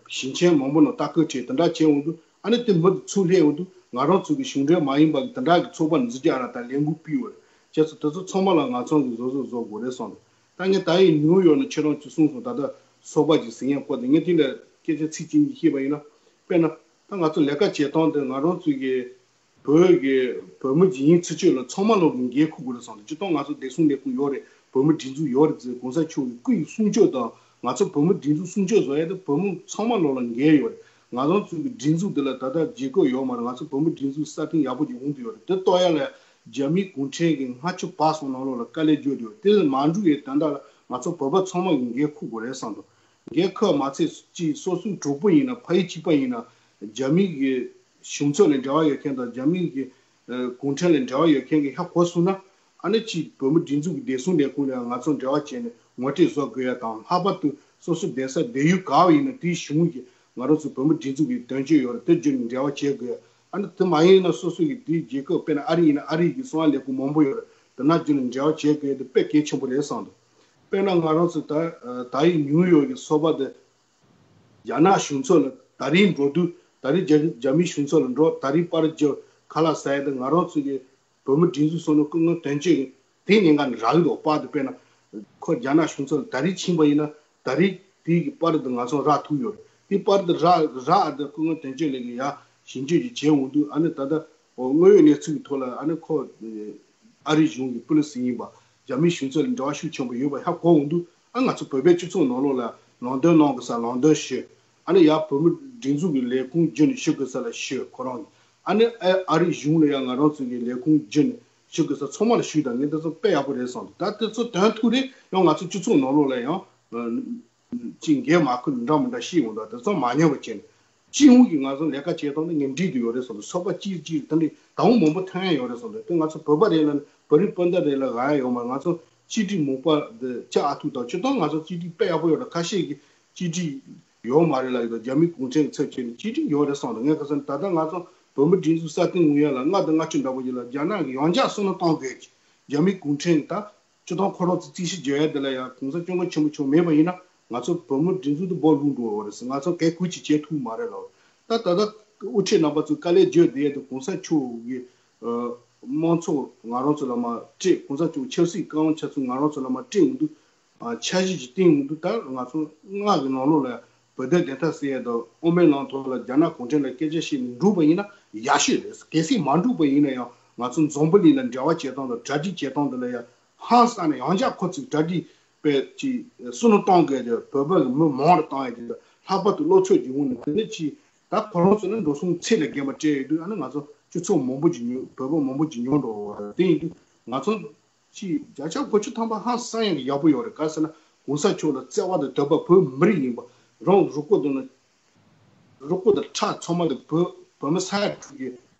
ཞིང་ཆེན་མང་པོ་ནང་ལྟ་སྐུལ་ཁྲིད་དེ་འདྲ་བྱས་འོང་དུས་ཨ་ནི་དེ་མི་དེ་ཚུར་སླེབས་འོང་དུས་ང་རང་ཚོ་གི་གཞུང་འབྲེལ་མ་ཡིན་པ་གི་དེ་འདྲ་གི་ཚོགས་པ་འཛུགས་རྒྱག་ལ་ད་ལས་འགུལ་སྤེལ་ཡོད་རེད། བྱས་ཙང་དེ་ཚོ་ཚང་མ་ལ་ང་ཚོ་གི་བཟོ་བཟོ་བཟོ་དགོས་རེད་བསམ་འདུག་ད་ངས་ད་ཡིན་ནིའུ་ཡོག་ནས་ཁྱེད་རང་ཚོས་གསུངས་སོང་། ད་ལྟ་ཚོགས་པ་ཅིག་ཟིན་ཡང་སྐོར་དེ་ངས་དེ་ལ་སྐད་ཆ་ཚིག་གཅིག་གཉིས་བཤད་པ་ཡིན་ན། དཔེར་ན་ད་ང་ཚོ་ལས་ཀ་བྱེད་སྟངས་དེ་ང་རང་ཚོ་གི་བོད་ཀྱི་བོད་མི་ཡིན་ཚུལ་ཆོས་ལ་ཚང་མ་ལོག་གི་འགན་འཁུར་དགོས་རེད་བསམ་འདུག་སྤྱིར་བཏང་ང་ཚོ་བདེ་སྲུང་ལས་ཁུངས་ཡོད་རེད། བོད་མི་སྒྲིག་འཛུགས་ཡོད་རེད་ཟེར་གོང་ས་མཆོག་གི་སྐུ་ཡི་གསུང་ཆོས་དང་ང་ཚོ་བོད་མི་སྒྲིག་འཛུགས་གསུང་ཆོས་བཟོ་ཡ་དེ་བོད་མི་ཚང་མ་ལོག་ལ་འགན་ཡོད་རེད། ང་རང་ཚོ་གི་སྒྲིག་འཛུགས་འདི་ལ་ད་ལྟ་རྒྱལ་ཁབ་ཡོད་མ་རེད། ང་ཚོ་བོད་མི་སྒྲིག་འཛུགས་སྲ་བརྟན་ཡག་པོ་ཅིག་འོང་གི་ཡོད་རེད། དེ་གཏོར་ཡ་ལ་རྒྱ་མིའི་གུང་ཁྲན་གྱི་སྔ་ཕྱི་བར་གསུམ་ནང་ལོགས་ལ་དཀའ་ལས་བརྒྱབ་བསྡད་ཡོད་རེད། དེ་ལ་མ་འགྲུབ་ཡའི་དོན་དག་ལ་ང་ཚོ་བོད་པ་ཚང་མ་གི་འགན་འཁུར་དགོས་རེད་བསམ་འདུག་འགན་ཁུར་མ་ཚད་ཅིག་སོ་སོའི་གྲོགས་པོ་ཡིན་ན་ཕ་ཡུལ་གཅིག་པ་ཡིན་ན་རྒྱ་མི་གི་གཞུང་ཚབ་ལ་འབྲེལ་བ་ཡོད་མཁན་དང་རྒྱ་མི་གི་གུང་ཁྲན་ལ་འབྲེལ་བ་ཡོད་མཁན་གི་ཧ་གོ་སོང་ན་ཨ་ནི་ཅིག་བོད་མི་སྒྲིག་འཛུགས་ཀྱི་བདེ་སྲུང་ལས་ཁུངས་ལ་ང་ཚོ་འབྲེལ་བ་བྱས་ནས་ངོ་སྤྲོད་བཟོ་དགོས་ཡ་དང་ལྷག་པར་དུ་སོ་སོ་བསྡད་ས་བསྡད་ཡུལ་ག་བ་ཡིན་ན་དེའི་གཞུང་གི་ང་རང་ཚོ་བོད་མི་སྒྲིག་འཛུགས་ཀྱི་དོན་གཅོད་ཡོད་རེད་དེ་བརྒྱུད་ནས་འབྲེལ་བ་བྱེད་དགོས་ཡ་ཨ་ནི་དེ་མ་ཡིན་ན་སོ་སོ་གི་དེའི་རྒྱལ་ཁབ་དཔེར་ན་ཨ་རི་ཡིན་ན་ཨ་རི་གི་གསང་བ་ལས་ཁུངས་མང་པོ་ཡོད་རེད་དེ་ན་བརྒྱུད་ནས་འབྲེལ་བ་བྱེད་དགོས་ཡ་དེ་དཔེ་གལ་ཆེན་པོ་རེད་བསམ་འདུག་དཔེར་ན་ང་རང་ཚོ་ད་ད་ཡིག་ཉུའུ་ཡོག་གི་ཚོགས་པ་དེ་རྒྱ་ནག་གཞུང་ཚབ་ལ་ད་རིང་འགྲོ་དུས་ད་རིང་རྒྱ་རྒྱ་མིའི་གཞུང་ཚབ་ལ་འགྲོ་ད་རིང་པར་རྒྱབ་ཁ་ལག་ཟ་ཡ་དེ་ང་རང་ཚོ་གི་བོད་མི་སྒྲིག་འཛུགས་སོ་ནོ་སྐུ་ངོ་དོན་གཅོད་ཀྱི་དེ་ཉེན་ཁ་ནས་རག་གི་འདུག་པར་དེ་དཔེར་ན་ཁོ་རྒྱ་ནག་གཞུང་ཚབ་ལ་ད་རིང་ཕྱིན་པ་ཡིན་ན་ད་རིང་དེའི་གི་པར་དེ་ང་ཚོ་རག་ཐུབ་ཡོད་རེད་དེ་པར་དེ་རག་རག་ཨ་དེ་སྐུ་ངོ་དོན་གཅོད་ལགས་ཀྱིས་ཡ་ཞིབ་འཇུག་ཅིག་བྱས་འོང་དུས་ཨ་ནི་ད་ལྟ་དངོས་ཡོད་གནས་ཚུལ་གྱི་ཐོག་ལ་ཨ་ནི་ཁོ་ཨ་རིའི་གཞུང་གི་པུ་ལི་སི་ཡིན་པ་རྒྱ་མིའི་གཞུང་ཚབ་ལ་འབྲེལ་བ་ཤུགས་ཆེན་པོ་ཡོད་པ་ཧ་གོ་འོང་དུས་ཨ་ང་ཚོ་བོད་པའི་སྤྱི་ཚོགས་ནང་ལོགས་ལ་ལམ་སྟོན་གནང་དགོས་ས་ལམ་སྟོན་ཞུས། ཨ་ནི་ཡར་བོད་མི་སྒྲིག་འཛུགས་ཀྱི་ལས་ཁུངས་བརྒྱུད་ནས་ཞུ་དགོས་ས་ལ་ཞུས་ཁོ་རང་གིས། ཨ་ནི་ཨ་ཨ་རིའི་གཞུང་ལ་ཡང་ང་རང་ཚོ་གི་ལས་ཁུངས་བརྒྱུད་ནས་ཞུ་དགོས་ས་ཚང་མ་ལ་ཞུས་དང་ངས་འདི་ཚོ་དཔེ་ཡག་པོ་རེད་བསམ་འདུག་ད་དེ་ཚོ་དོན་ཐུག་རེད་ཡང་ང་ཚོ་སྤྱི་ཚོགས་ནང་ལོགས་ལ་ཡང་ཅིག་འགན་མ་ཁུར་འདྲ་མི་འདྲ་ཤེས་ཡོང་དང་དེ་ཚོ་མ་ཉམས་པ་བྱས་ནས་སྤྱི་ཡོངས་ཀྱི་ང་ཚོ་ལས་ཀ་བྱེད་སྟངས་ནི་ངན་འབྲེལ་དུ་ཡོད་རེད་བསམ་འདུག་ཚོགས་པ་གཅིག་གཅིག་དེ་འདྲའི་དང་པོ་མང་པོ་ཐོན་ཡ་ཡོད་རེད་བསམ་འདུག་དེ་ང་ཚོ་བོད་པ་རེད་ལ་ནི་བོད་རིགས་སྤུན་ཟླ་རེད་ལ་ག་ཡ་ཡོད་མ་རེད་ང་ཚོ་གཅིག་སྒྲིལ་མོས་པ་འདི་ཅི་ཨ་ཐུག་དང་སྤྱིར་བཏང་ང་ཚོ་གཅིག་སྒྲིལ་དཔེ་ཡག་པོ་ཡོད་རེད་ཁ་ཤས་ཀྱིས་གཅིག་སྒྲིལ་ཡོད་མ་རེད་ལབ་ཡོད་རྒྱ་མི་གུང་ཁྲན་གྱི་ཚབ་བྱས་ནས་གཅིག་སྒྲིལ་ཡོད་རེད་བསམ་འདུག་ངས་ཁ་སང་ད་ལྟ་ང་ཚོ་བོད་མི་སྒྲིག་འཛུགས་སྲ་བརྟན་ངོས་ཡ་ལ་ལྔ་དང་ལྔ་བཅུ་འདྲ་པོ་ཡོད་ལ་རྒྱ་ནག་གི་ཡང་བསྐྱར་བསམ་བློ་གཏོང་དགོས་ཀྱི་རྒྱ་མི་གུང་ཁྲན་གྱི་ད་སྤྱིར་བཏང་ཁོ་རང་ཚོ་རྩིས་ཞིབ་བརྗོད་ཡ་དེ་ལ་ཡང་གོང་ས་སྐྱབས་མགོན་ཆེན་པོ་མཆོག་མེད་པ་ཡིན་ན་ང་ཚོ་བོད་མི་སྒྲིག་འཛུགས་དེ་སྦོ་ལུག་འགྲོ་བ་རེད་ཟེར་ང་ཚོ་གལ་གུ་ཅིག་བྱེད་ཐུབ་མ་རེད་ལབ་ད་ད་ལྟ་དབུ་ཁྲིད་རྣམ་པ་ཚོས་དཀའ་ལས་བརྒྱབ་བསྡད་ཡ་དེ་གོང་ས་མཆོག་གི་དམངས་གཙོ་ང་རང་ཚོ་ལ་མར་སྤྲད་གོང་ས་མཆོག་ཆབ་སྲིད་བཀའ་དབང་ཆ་ཚུལ་ང་རང་ཚོ་ལ་མར་སྤྲད་འོང་དུས། འཆར་གཞི་ཅིག་བཏིང་འོང་དུས་ད་ང་ཚོ་ལྔ་གི་ནང་ལོགས་ལ་བོད་དོན་བདེན་མཐའ་གསལ་ཡས་དང་དབུ་མའི་ལམ་ཐོག་ལ་རྒྱ་ནག་གུང་ཁྲན་ལ་སྐད་ཆ་བཤད་ནས་འགྲུབ་པ་ཡིན་ན་ཡག་ཤོས་རེད། གལ་སྲིད་མ་འགྲུབ་པ་ཡིན་ན་ཡང་ང་ཚོ་འཛམ་བུ་གླིང་ལ་འབྲེལ་བ་བྱེད་སྟངས་དང་གྲ་སྒྲིག་བྱེད་སྟངས་དེ་ལ་ཡང་ཧང་སང་ནས་ཡང་བསྐྱར་ཁོ་ཚོས་གྲ་སྒྲིག་དཔེ་ཅིག་བསམ་བློ་གཏོང་དགོས་ཏེ་བོད་པ་གི་མི་མང་རུ་བཏང་ཡས་དེ་ལྷག་པར་དུ་སློབ་ཕྲུག་གི་ངོས་ནས་དེ་ནས་ཅིག་ད་ཁོ་རང་ཚོ་ནི་འགྲོ་སོང་ཚད་ལས་བརྒལ་བ་སྤྲད་ཡོད་དུས་ཨ་ནི་ང་ཚོ་སྤྱི་ཚོགས་མང་པོ་ཅིག་ཉོ་བོད་པ་མང་པོ་ཅིག་ཉོ་འགྲོ་བ་རེད། དེ་ཡིན་དུས་ང་ཚོ། ཅིག་བརྒྱ་ཆ་དགུ་བཅུ་ཐམ་པ་ཧང་སང་ཡག་གི་ཡག་པོ་ཡོད་རེད་ག་ཟེར་ན་གོང་ས་མཆོག་ལ་བརྩེ་བ་དང་དད་པ་བོད་མི་རིགས་ཡིན་པ་རང་རུས་པ་དང་ན་རུས་པ་དང་ཁྲག་ཚང་མ་དང་བོད་བོད་མི་ས་ཡ་དྲུག་གི་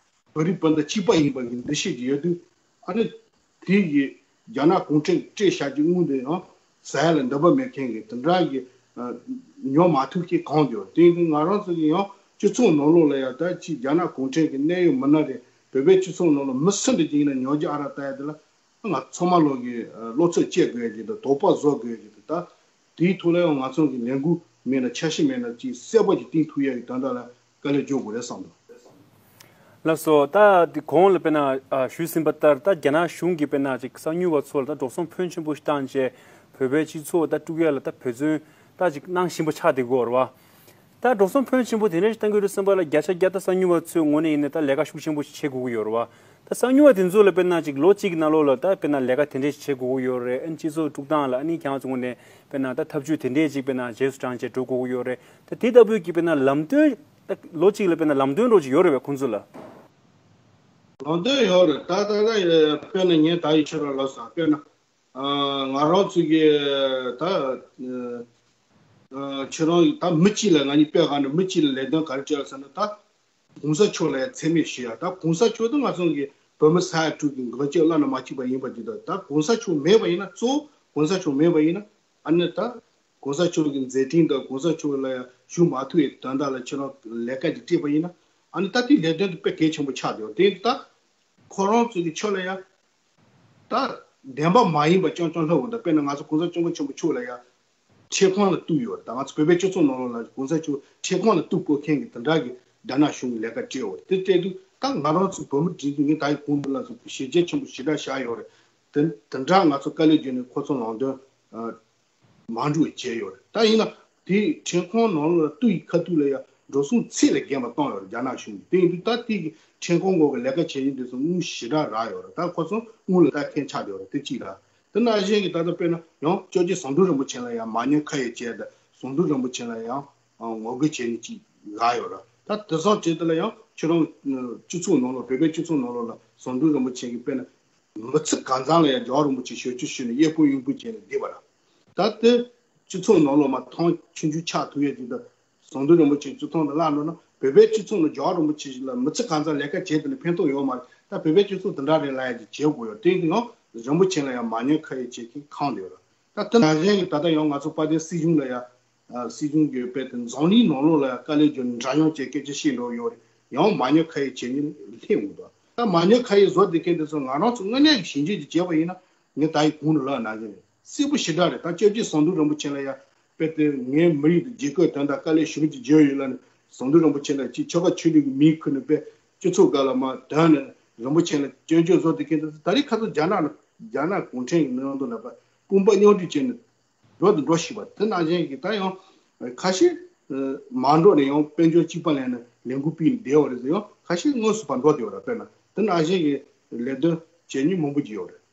བོད་རིགས་སྤུན་ཟླ་གཅིག་པ་ཡིན་པ་གི་འདུ་ཤེས་ཀྱི་ཡོད་དུས་ཨ་ནི་དེ་གི་རྒྱ་ནག་གུང་ཁྲན་གྱི་སྤྲད་བཞག་གི་དངུལ་དེ་ཡང་ཟ་ཡ་ལ་འདོད་པ་མེད་མཁན་གི་དེ་འདྲ་གི་ཉོ་མ་ཐུབ་མཁན་གང་དེ་ཡོད་དེ་ཡིན་དུས་ང་རང་ཚོ་གི་ཡང་སྤྱི་ཚོགས་ནང་ལོགས་ལ་ཡང་ད་ཅིག་རྒྱ་ནག་གུང་ཁྲན་གྱི་གནད་ཡོད་མི་སྣ་རེད་བོད་པའི་སྤྱི་ཚོགས་ནང་ལ་མི་སུ་འདྲ་ཅིག་ཡིན་ན་ཉོ་རྒྱུ་ཨ་རག་ལྟ་ཡ་དེ་ལ། ང་ཚང་མ་ལོག་གི་བློ་ཚོད་བཅད་དགོས་ཀྱི་འདུག་དོགས་པ་བཟོ་དགོས་ཀྱི་འདུག་ད་དེའི་ཐོག་ལ་ཡང་ང་ཚོ་གི་ལས་འགུལ་མེད་ན་འཆར་གཞི་མེད་ན་ཅིག་གསལ་པོ་ཅིག་བཏིང་ཐུབ་ཡ་གི་དོན་དག་ལ་དཀའ་ལས་རྒྱག་དགོས་རེད་བསམ་འདུག་ལགས་སོ། ད་དེ་གོང་ལ་དཔེར་ན་ཞུས་ཟིན་པ་ལྟར་ད་རྒྱ་ནག་གཞུང་གིས་དཔེར་ན་ཅིག་གསང་མྱུལ་བ་ཚོ་ལ་ད་འགྲོ་སོང་ཕོན་ཆེན་པོ་ཞིག་བཏང་བྱས་བོད་པའི་སྤྱི་ཚོགས་ད་དཀྲུག་ཡ་ལ་ད་འབད་བརྩོན་ད་ཅིག་གནང་བཞིན་པ་ཆགས་བསྡད་ཀྱི་ཡོད་རེད་བ། ད་འགྲོ་སོང་ཕོན་ཆེན་པོ་དེ་འདྲ་ཞིག་བཏང་གི་རེད་བསམ་པ་ལ་བརྒྱ་ཆ་བརྒྱ་ད་གསང་མྱུལ་བ་ཚོའི་ངོས་ནས་ཡིན་ན་ད་ལས་ཀ་ཤུགས་ཆེན་པོ་ཞིག་བྱེད་དགོས་ཀྱི་ཡོད་རེད་བ། ད་གསང་མྱུལ་བ་དེ་ཚོ་ལ་དཔེར་ན་ཅིག་ལོ་གཅིག་གི་ནང་ལོགས་ལ་ད་དཔེར་ན་ལས་ཀ་དེ་འདྲས་ཞིག་བྱེད་དགོས་ཀྱི་ཡོད་རེད་ཨ་ནི་སྤྱི་ཚོགས་དཀྲུག་སྟངས་ལ་ཨ་ནི་ཁྱེད་རང་ཚོ་ངོས་ནས་དཔེར་ན་ད་ཐབས་ཇུས་དེ་འདྲས་ཅིག་དཔེར་ན་རྗེས་སུ་འབྲང་བྱས་འགྲོ་དགོས་ཀྱི་ཡོད་རེད་ད་དེ་ལྟ་བུའི་གི་དཔེར་ན་ལམ་སྟོན་ད་ལོ་གཅིག་ལ་དཔེར་ན་ལམ་སྟོན་རོགས་ཅིག་ཡོད་རེད་བས་ཁོང་ཚོ་ལ། ལམ་སྟོན་ཡོད་རེད་ད་ད་ད་དཔེར་ན་ངས་ད་ཡི་ཕྱིར་ར་ལབ་སོང་དཔེར་ན། ང་རང་ཚོ་གི་ད་ཁྱེད་རང་ད་མི་གཅིག་ལ་ང་གཉིས་དཔེ་གང་ནས་མི་གཅིག་ལ་ལས་དོན་ག་རེ་བྱས་ཟེར་ན་ད་གོང་ས་མཆོག་ལ་ཡང་མཚན་སྨད་ཞུ་ཡ་ད་གོང་ས་མཆོག་ད་ང་ཚོ་གི་བོད་མི་ས་ཡ་དྲུག་གི་འགན་བཅོལ་བླ་ན་མ་མཆིས་པ་ཡིན་པ་འདི་ད་ད་གོང་ས་མཆོག་མེད་པ་ཡིན་ན་གཙོ་བོ་གོང་ས་མཆོག་མེད་པ་ཡིན་ན་ཨ་ནི་ད་གོང་ས་མཆོག་གི་མཛད་འཕྲིན་དང་གོང་ས་མཆོག་ལ་ཡང་ཞུ་མ་ཐུབ་པའི་དོན་དག་ལ་ཁྱེད་རང་ལས་ཀ་འདི་སྤྲད་པ་ཡིན་ན་ཨ་ནི་ད་དེ་ལས་དོན་དེ་དཔེ་གལ་ཆེན་པོ་ཆགས་འདུག་དེ་ད་ཁོ་རང་ཚོ་གི་ཕྱོགས་ལ་ཡང་། ད་བདེན་པ་མ་ཡིན་པ་རྐྱང་རྐྱང་ལྷག་འོང་ད་དཔེར་ན་ང་ཚོ་གོང་ས་སྐྱབས་མགོན་ཆེན་པོ་མཆོག་ལ་ཡང་ཁྲིམས་ཁང་ལ་གཏུགས་ཡོད་རེད་ད་ང་ཚོ་བོད་པའི་སྤྱི་ཚོགས་ནང་ལོགས་ལ་གོང་ས་མཆོག་ཁྲིམས་ཁང་ལ་གཏུགས་དགོས་མཁན་གྱི་དེ་འདྲ་གི་རྒྱ་ནག་གཞུང་གི་ལས་ཀ་སྤྲད་ཡོད་རེད་དེ་སྤྲད་དུས་ད་ང་རང་ཚོ་བོད་མི་སྒྲིག་འཛུགས་ངས་ད་ཡི་གོང་དུ་ལ་ཚོ་ཞེ་རྒྱ་ཆེན་པོ་ཞེ་དྲག་བཞག་ཡོད་རེད་དེ་དེ་འདྲ་ང་ཚོ་དཀའ་ལས་བརྒྱབ་ནས་ཁོ་ཚོ་ལམ་སྟོན་མ་འགྲོ་བྱས་ཡོད་རེད་ད་ཡིན་ན་དེ་ཁྲིམས་ཁང་ནང་ལ་གཏུགས་ཡི་ཁ་ཐུག་ལ་ཡང་འགྲོ་སོང་ཚད་ལས་བརྒལ་བ་བཏང་ཡོད་རེད་རྒྱ་ནག་གཞུང་གིས་དེ་ཡིན་དུས་ད་དེ་གི་ཁྲིམས་ཁང་སྐོར་གི་ལས་ཀ་བྱེད་ཡིན་དུས་སུ་དངུལ་ཞེ་དྲག་རག་ཡོད་རེད་ད་ཁོ་ཚོ་དངུལ་ལ་ད་ཁེངས་ཆགས་ཡོད་རེད་དེ་གཅིག་ར། དེ་ནང་བཞིན་གྱི་ད་ལྟ་དཔེར་ན་ཡང་བཅོ་བརྒྱད་ཟམ་གདོང་རིན་པོ་ཆེ་ལ་ཡང་མ་ཉེས་ཁ་ཡོད་བྱས་ད་ཟམ་གདོང་རིན་པོ་ཆེ་ལ་ཡང་ངོ་རྒོལ་བྱས་ནས་ཅིག་རག་ཡོད་ར་ད་དེ་སང་བྱས་དེ་ལ་ཡང་ཁྱེད་རང་སྤྱི་ཚོགས་ནང་ལོགས་བོད་པའི་སྤྱི་ཚོགས་ནང་ལོགས་ལ་ཟམ་གདོང་རིན་པོ་ཆེ་གི་དཔེར་ན་མི་ཚེ་གང་ཚང་ལ་ཡང་རྒྱལ་བ་རིན་པོ་ཆེ་ཞབས་ཕྱི་ཞུས་ནས་གཡས་སྤོ་གཡོན་སྤོ་བྱས་ནས་བསྡད་པ་ར་ད་དེ། སྤྱི་ཚོགས་ནང་ལོགས་མ་ཐང་ཆུང་ཆུང་ཆགས་ཐུབ་ཡས་ཅིག་དང་། ཟམ་གདོང་རིན་པོ་ཆེ་སྤྱི་ཚོགས་ནང་ལངས་འགྲོ་ན་བོད་པའི་སྤྱི་ཚོགས་ནང་རྒྱལ་བ་རིན་པོ་ཆེ་ཞིག་ལ་མི་ཚེ་གང་ཚང་ལས་ཀ་བྱས་དེ་ནི་ཕན་ཐོགས་ཡོད་མ་རེད། ད་བོད་པའི་སྤྱི་ཚོགས་དེ་འདྲ་རེད་ལབ་ཡས་ཅིག་བྱེད་དགོས་ཡོད། དེ་ཡང་རིན་པོ་ཆེ་ལ་ཡང་མ་ཉེས་ཁ་གཡོགས་བྱེད་མཁན་གང་དེ་ཡོད་རེད། ད་དེ་ནང་བཞིན་གྱི་ད་ལྟ་ཡང་ང་ཚོ་དཔལ་ལྡན་སྲིད་གཞུང་ལ་ཡང་། ཨ། སྲིད་གཞུང་གི་དཔེ་དེ་འཛམ་གླིང་ནང་ལོགས་ལ་ཡང་དཀའ་ལས་བརྒྱབ་ནས་འདྲ་མཉམ་བཅས་སྐད་ཆ་བཤད་འགྲོ་ཡོད་རེད། ཡང་མ་ཉེས་ཁ་གཡོགས་བྱེད་མཁན་སླེབས་འོང་དོ། ད་མ་ཉེས་ཁ་གཡོགས་བཟོ་བསྡད་མཁན་དེ་ཚོ་ང་རང་ཚོ་དངོས་གནས་ཀྱི་ཞིབ་འཇུག་ཅིག་བྱས་པ་ཡིན་ན། ངས་ད་ཡི་གོང་དུ་ལབ་ནང་བཞིན་རེད། གསལ་པོ་ཞེ་དྲག་རེད། ད་སྐྱབས་རྗེ་ཟམ་གདོང་རིན་པོ་ཆེ་ལ་ཡང་དཔེ་དེ་ངའི་མི་རིགས་དང་རྒྱལ་ཁབ་དོན་དག་དཀའ་ལས་ཞེ་པོ་ཅིག་བརྒྱབ་ཡོད་ལབ་ནས་ཟམ་གདོང་རིན་པོ་ཆེ་ལ་ཅིག་ཆོལ་ཁ་ཆོས་ལུགས་ཀྱི་མིང་ཁུར་ནས་དཔེ་སྤྱི་ཚོགས་སྒང་ལ་མར་བསྡད་ནས་རིན་པོ་ཆེ་ལ་སྐྱོན་བརྗོད་བཟོ་བསྡད་མཁན་དེ་ཚོ་ད་རེས་ཁ་སང་རྒྱ་ནག་ལ་རྒྱ་ནག་གུང་ཁྲན་གྱི་མཉམ་དུ་ལ་དཔེ་དཔུང་པ་མཉམ་འབྲེལ་བྱས་ནས་འགྲོ་དང་འགྲོ་བཞིན་པ་དེ་ནང་བཞིན་གྱི་ད་ཡང་ཁ་ཤས་མ་འགྲོ་ནས་ཡང་དཔལ་འབྱོར་གཅིག་པ་ལེན་ནས་ལས་འགུལ་སྤེལ་ནས་བསྡད་པ་རེད་ཟེར། ཡང་ཁ་ཤས་དངོས་སུ་ཕར་འགྲོ་བསྡད་པ་རེད། དཔེར་ན་དེ་ནང་བཞིན་གྱི་ལས་དོན་བྱེད་མཁན་མང་པོ་ཅིག་ཡོད་རེད།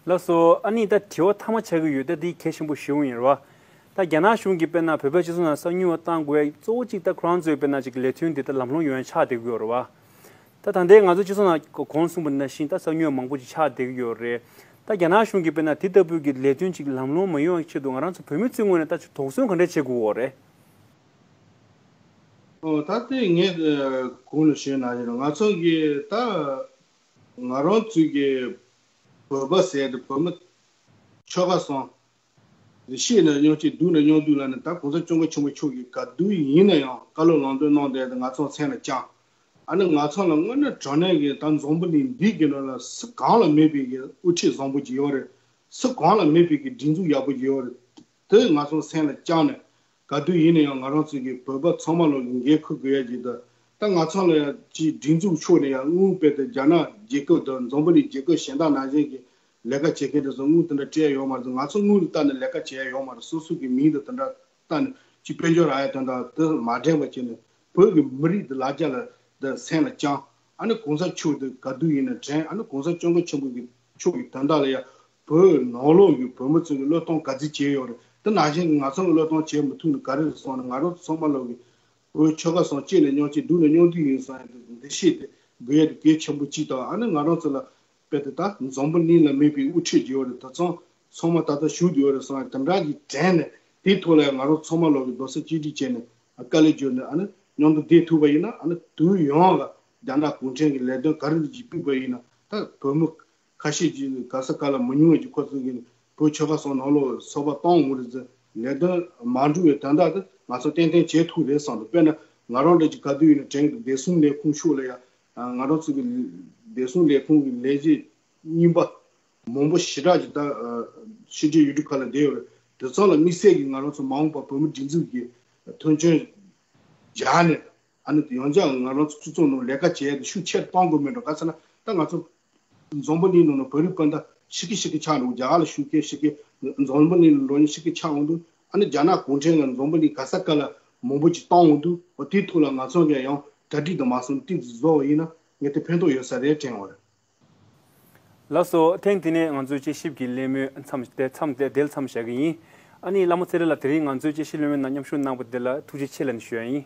ལགས་སོ། ཨ་ནི་ད་དྲི་བ་མཐའ་མ་ཆགས་ཀྱི་ཡོད། ད་འདི་གལ་ཆེན་པོ་ཞེ་པོ་ཡིན་རེད་བ། ད་རྒྱ་ནག་གཞུང་གིས་དཔེར་ན་བོད་པའི་སྤྱི་ཚོགས་ནང་གསར་རྙིང་བ་བཏང་དགོས་གཙོ་བོ་གཅིག་ད་ཁོ་རང་ཚོའི་དཔེར་ན་ཅིག་ལས་དོན་འདི་ད་ལམ་ལྷོང་ཡོང་ཡ་ཆགས་བསྡད་ཀྱི་ཡོད་རེད་བ། ད་ད་ལྟའི་ང་ཚོའི་སྤྱི་ཚོགས་ནང་གོང་གསུངས་པ་ནང་བཞིན་ད་གསར་རྙིང་བ་མང་པོ་ཅིག་ཆགས་བསྡད་ཀྱི་ཡོད་རེད། ད་རྒྱ་ནག་གཞུང་གིས་དཔེར་ན་དེ་ལྟ་བུའི་གི་ལས་དོན་ཅིག་ལམ་ལྷོང་མ་ཡོང་བའི་ཆེད་དུ་ང་རང་ཚོ་བོད་མི་ཚོའི་ངོས་ནས་ད་ཅིག་དོགས་ཟོན་ག་འདྲ་བྱེད་དགོས་ཀྱི་ཡོད་རེད། ཨོ། ད་ལྟའི་ངས་གོང་ལ་ཞུས་ནང་བཞིན་ང་ཚོ་གི་ད་ང་རང་ཚོའི་གི་བོད་པ་ཟེར་དེ་བོད་མི་ཆོལ་ཁ་གསུམ་རེད། བཤད་ན་མཉམ་སྐྱེས་སྡུག་ན་མཉམ་སྡུག་ལབ་ནས་ད་གོང་ས་སྐྱབས་མགོན་ཆེན་པོ་མཆོག་གིས་ག་དུས་ཡིན་ན་ཡང་བཀའ་སློབ་ལམ་སྟོན་གནང་བསྡད་དེ་ང་ཚོ་སེམས་ལ་བཅངས། ཨ་ནི་ང་ཚོ་ལ་དངོས་གནས་དྲང་གནས་ཀྱི་ད་འཛམ་བུ་གླིང་འདི་གི་ནང་ལ་སུ་གང་ལ་མེད་པའི་གི་དབུ་ཁྲིད་བཟང་པོ་ཅིག་ཡོད་རེད། སུ་གང་ལ་མེད་པའི་གི་སྒྲིག་འཛུགས་ཡག་པོ་ཅིག་ཡོད་རེད། དེ་ང་ཚོ་སེམས་ལ་བཅངས་ནས། ག་དུས་ཡིན་ན་ཡང་ང་རང་ཚོ་གི་བོད་པ་ཚང་མ་ལོག་གི་འགན་འཁུར་དགོས་ཡ་ཅིག་དང་། ད་ང་ཚོ་ལ་ཡང་ཅིག་སྒྲིག་འཛུགས་ཕྱོགས་ནས་ཡང་དངུལ་དཔེ་དེ་རྒྱ་ནག་རྒྱལ་ཁབ་དང་འཛམ་བུ་གླིང་རྒྱལ་ཁབ་གཞན་དག་ནང་བཞིན་གྱི་ལས་ཀ་བྱེད་མཁན་དེ་ཚོ་དངུལ་དེ་འདྲ་སྤྲད་ཡ་ཡོད་མ་རེད། ང་ཚོ་དངུལ་ལ་བལྟས་ནས་ལས་ཀ་བྱེད་ཡ་ཡོད་མ་རེད། སོ་སོ་གི་མིང་དང་དེ་འདྲ་བཏགས་ནས་ཅིག་དཔལ་འབྱོར་རག་ཡ་དོན་དག་དེ་མ་དྲན་པ་བྱས་ནས་བོད་ཀྱི་མི་རིགས་དེ་ལ་རྒྱ་ལ་དེ་སེམས་ལ་བཅངས། ཨ་ནི་གོང་ས་མཆོག་དེ་ག་དུས་ཡིན་ན་དྲན། ཨ་ནི་གོང་ས་སྐྱབས་མགོན་ཆེན་པོ་གི་མཆོག་གི་དོན་དག་ལ་ཡང་བོད་ནང་ལོགས་ཀྱི་བོད་མི་ཚོ་གི་བློས་གཏོང་ག་ཚོད་བྱས་ཡོད་རེད། དེ་ནང་བཞིན་གྱི་ང་ཚོ་གི་བློས་གཏོང་བྱེད་མི་ཐུབ་ནི་ག་རེ་རེད་སོང་ན། ང་རང་ཚོ་ཚང་མ་ལོག་གི་བོད་ཆོལ་ཁ་གསུམ་གཅིག་ནས་མཉམ་སྐྱེས་སྡུག་ནས་མཉམ་སྡུག་ཡིན་སོང་ཡང་འདི་ཤེས་ཏེ་དགོས་ཡ་དེ་གལ་ཆེན་པོ་གཅིག་དང་། ཨ་ནི་ང་རང་ཚོ་ལ་དཔེ་དེ་ད་འཛམ་བུ་གླིང་ལ་མེད་པའི་དབུ་ཁྲིད་ཅིག་ཡོད་རེད། དེ་ཚོ་ཚང་མ་ད་ལྟ་བཞུགས་བསྡད་ཡོད་རེད་སོང་ཡང་དེ་འདྲ་གི་དྲན་ནས་དེའི་ཐོག་ལ་ང་རང་ཚང་མ་ལོག་གི་རྡོག་རྩ་གཅིག་སྒྲིལ་བྱས་ནས་དཀའ་ལས་བརྒྱབ་ནས་ཨ་ནི་མཉམ་དུ་བསྡད་ཐུབ་པ་ཡིན་ན། ཨ་ནི་དུས་ཡུན་རིང་ལ་རྒྱ་ནག་གུང་ཁྲན་གྱི་ལས་དོན་ག་རེ་ཅིག་སྤེལ་བ་ཡིན་ན་ད་བོད་མི་ཁ་ཤས་ཀྱིས་ག་ས་ག་ལ་མི་ཉུང་བ་ཅིག་ཁོ་ཚོ་གིས་བོད་ཆོལ་ཁ་གསུམ་ནང་ལོགས་ཚོགས་པ་བཏང་འོང་རེད་ཟེར། ལས་དོན་མ་འགྲུབ་པའི་དོན་དག་དེ་ང་ཚོ་ཏན་ཏན་བྱེད་ཐུབ་རེད་བསམ་འདུག་དཔེར་ན་ང་རང་འདྲ་ཅིག་ག་དུས་ཡིན་ན་དྲན་གྱི་བདེ་སྲུང་ལས་ཁུངས་ཕྱོགས་ལ་ཡང་ང་རང་ཚོ་གི་བདེ་སྲུང་ལས་ཁུངས་ཀྱི་ལས་བྱེད་རྙིང་པ་མང་པོ་ཞེ་དྲག་ཅིག་ད་ཕྱི་འབྲེལ་ཡུལ་གྲུ་ཁག་ལ་བསྡད་ཡོད་རེད། དེ་ཚོ་ལ་དམིགས་བསལ་གྱིས་ང་རང་ཚོ་མ་འོངས་པར་བོད་མི་སྒྲིག་འཛུགས་ཀྱི་མཐུན་རྐྱེན་སྦྱར་ནས། ཨ་ནི་ཡང་བསྐྱར་ང་རང་ཚོ་སྤྱི་ཚོགས་ནང་ལས་ཀ་བྱེད་ཡ་དེ་ཤུགས་ཆེར་གཏོང་དགོས་མེད་འགྲོ། ག་ཟེར་ན་ད་ང་ཚོ་འཛམ་བུ་གླིང་ནང་ན་བོད་རིགས་སྤུན་ཟླ་ཤི་གི་ཤི་གི་ཆགས་འགྲོ། རྒྱ་གར་ལ་བཞུགས་མཁན་ཤི་གི། འཛམ་བུ་གླིང་ལ་འགྲོ་མཁན་ཤི་གི་ཆགས་འོང་དུས། ཨ་ནི་རྒྱ་ནག་གུང་ཁྲན་གྱིས་འཛམ་བུ་གླིང་ག་ས་ག་ལ་མང་པོ་ཅིག་བཏང་འོང་དུས། འོ་དེའི་ཐོག་ལ་ང་ཚོ་གིས་ཡང་གྲ་སྒྲིག་དང་མ་སོང་ཏིག་ཙམ་བཟོ་བ་ཡིན་ན་ངས་དེ་ཕན་ཐོགས་ཡོད་ས་རེད་དྲན་བ་རེད། ལགས་སོ། ཐེངས་འདི་ནས་ང་ཚོའི་དཔྱད་ཞིབ་ཀྱི་གླེང་མོལ་མཚམས་དེ་མཚམས་དེ་དེ་ལ་མཚམས་བཞག་གི་ཡིན། ཨ་ནི་བླ་མ་ཚེ་རིང་ལགས་དེ་རིང་ང་ཚོའི་དཔྱད་ཞིབ་གླེང་མོལ་ནང་མཉམ་ཞུགས་གནང་བ་དེ་ལ་ཐུགས་རྗེ་ཆེ་ལབ་ནས་ཞུ་ཡ་ཡིན།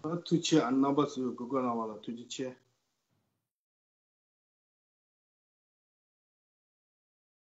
ཐུགས་རྗེ་ཆེ། ཨ་ནི་རྣམ་པ་ཚོས་གུས་བཀུར་གནང་བ་ལ་ཐུགས་རྗེ་ཆེ།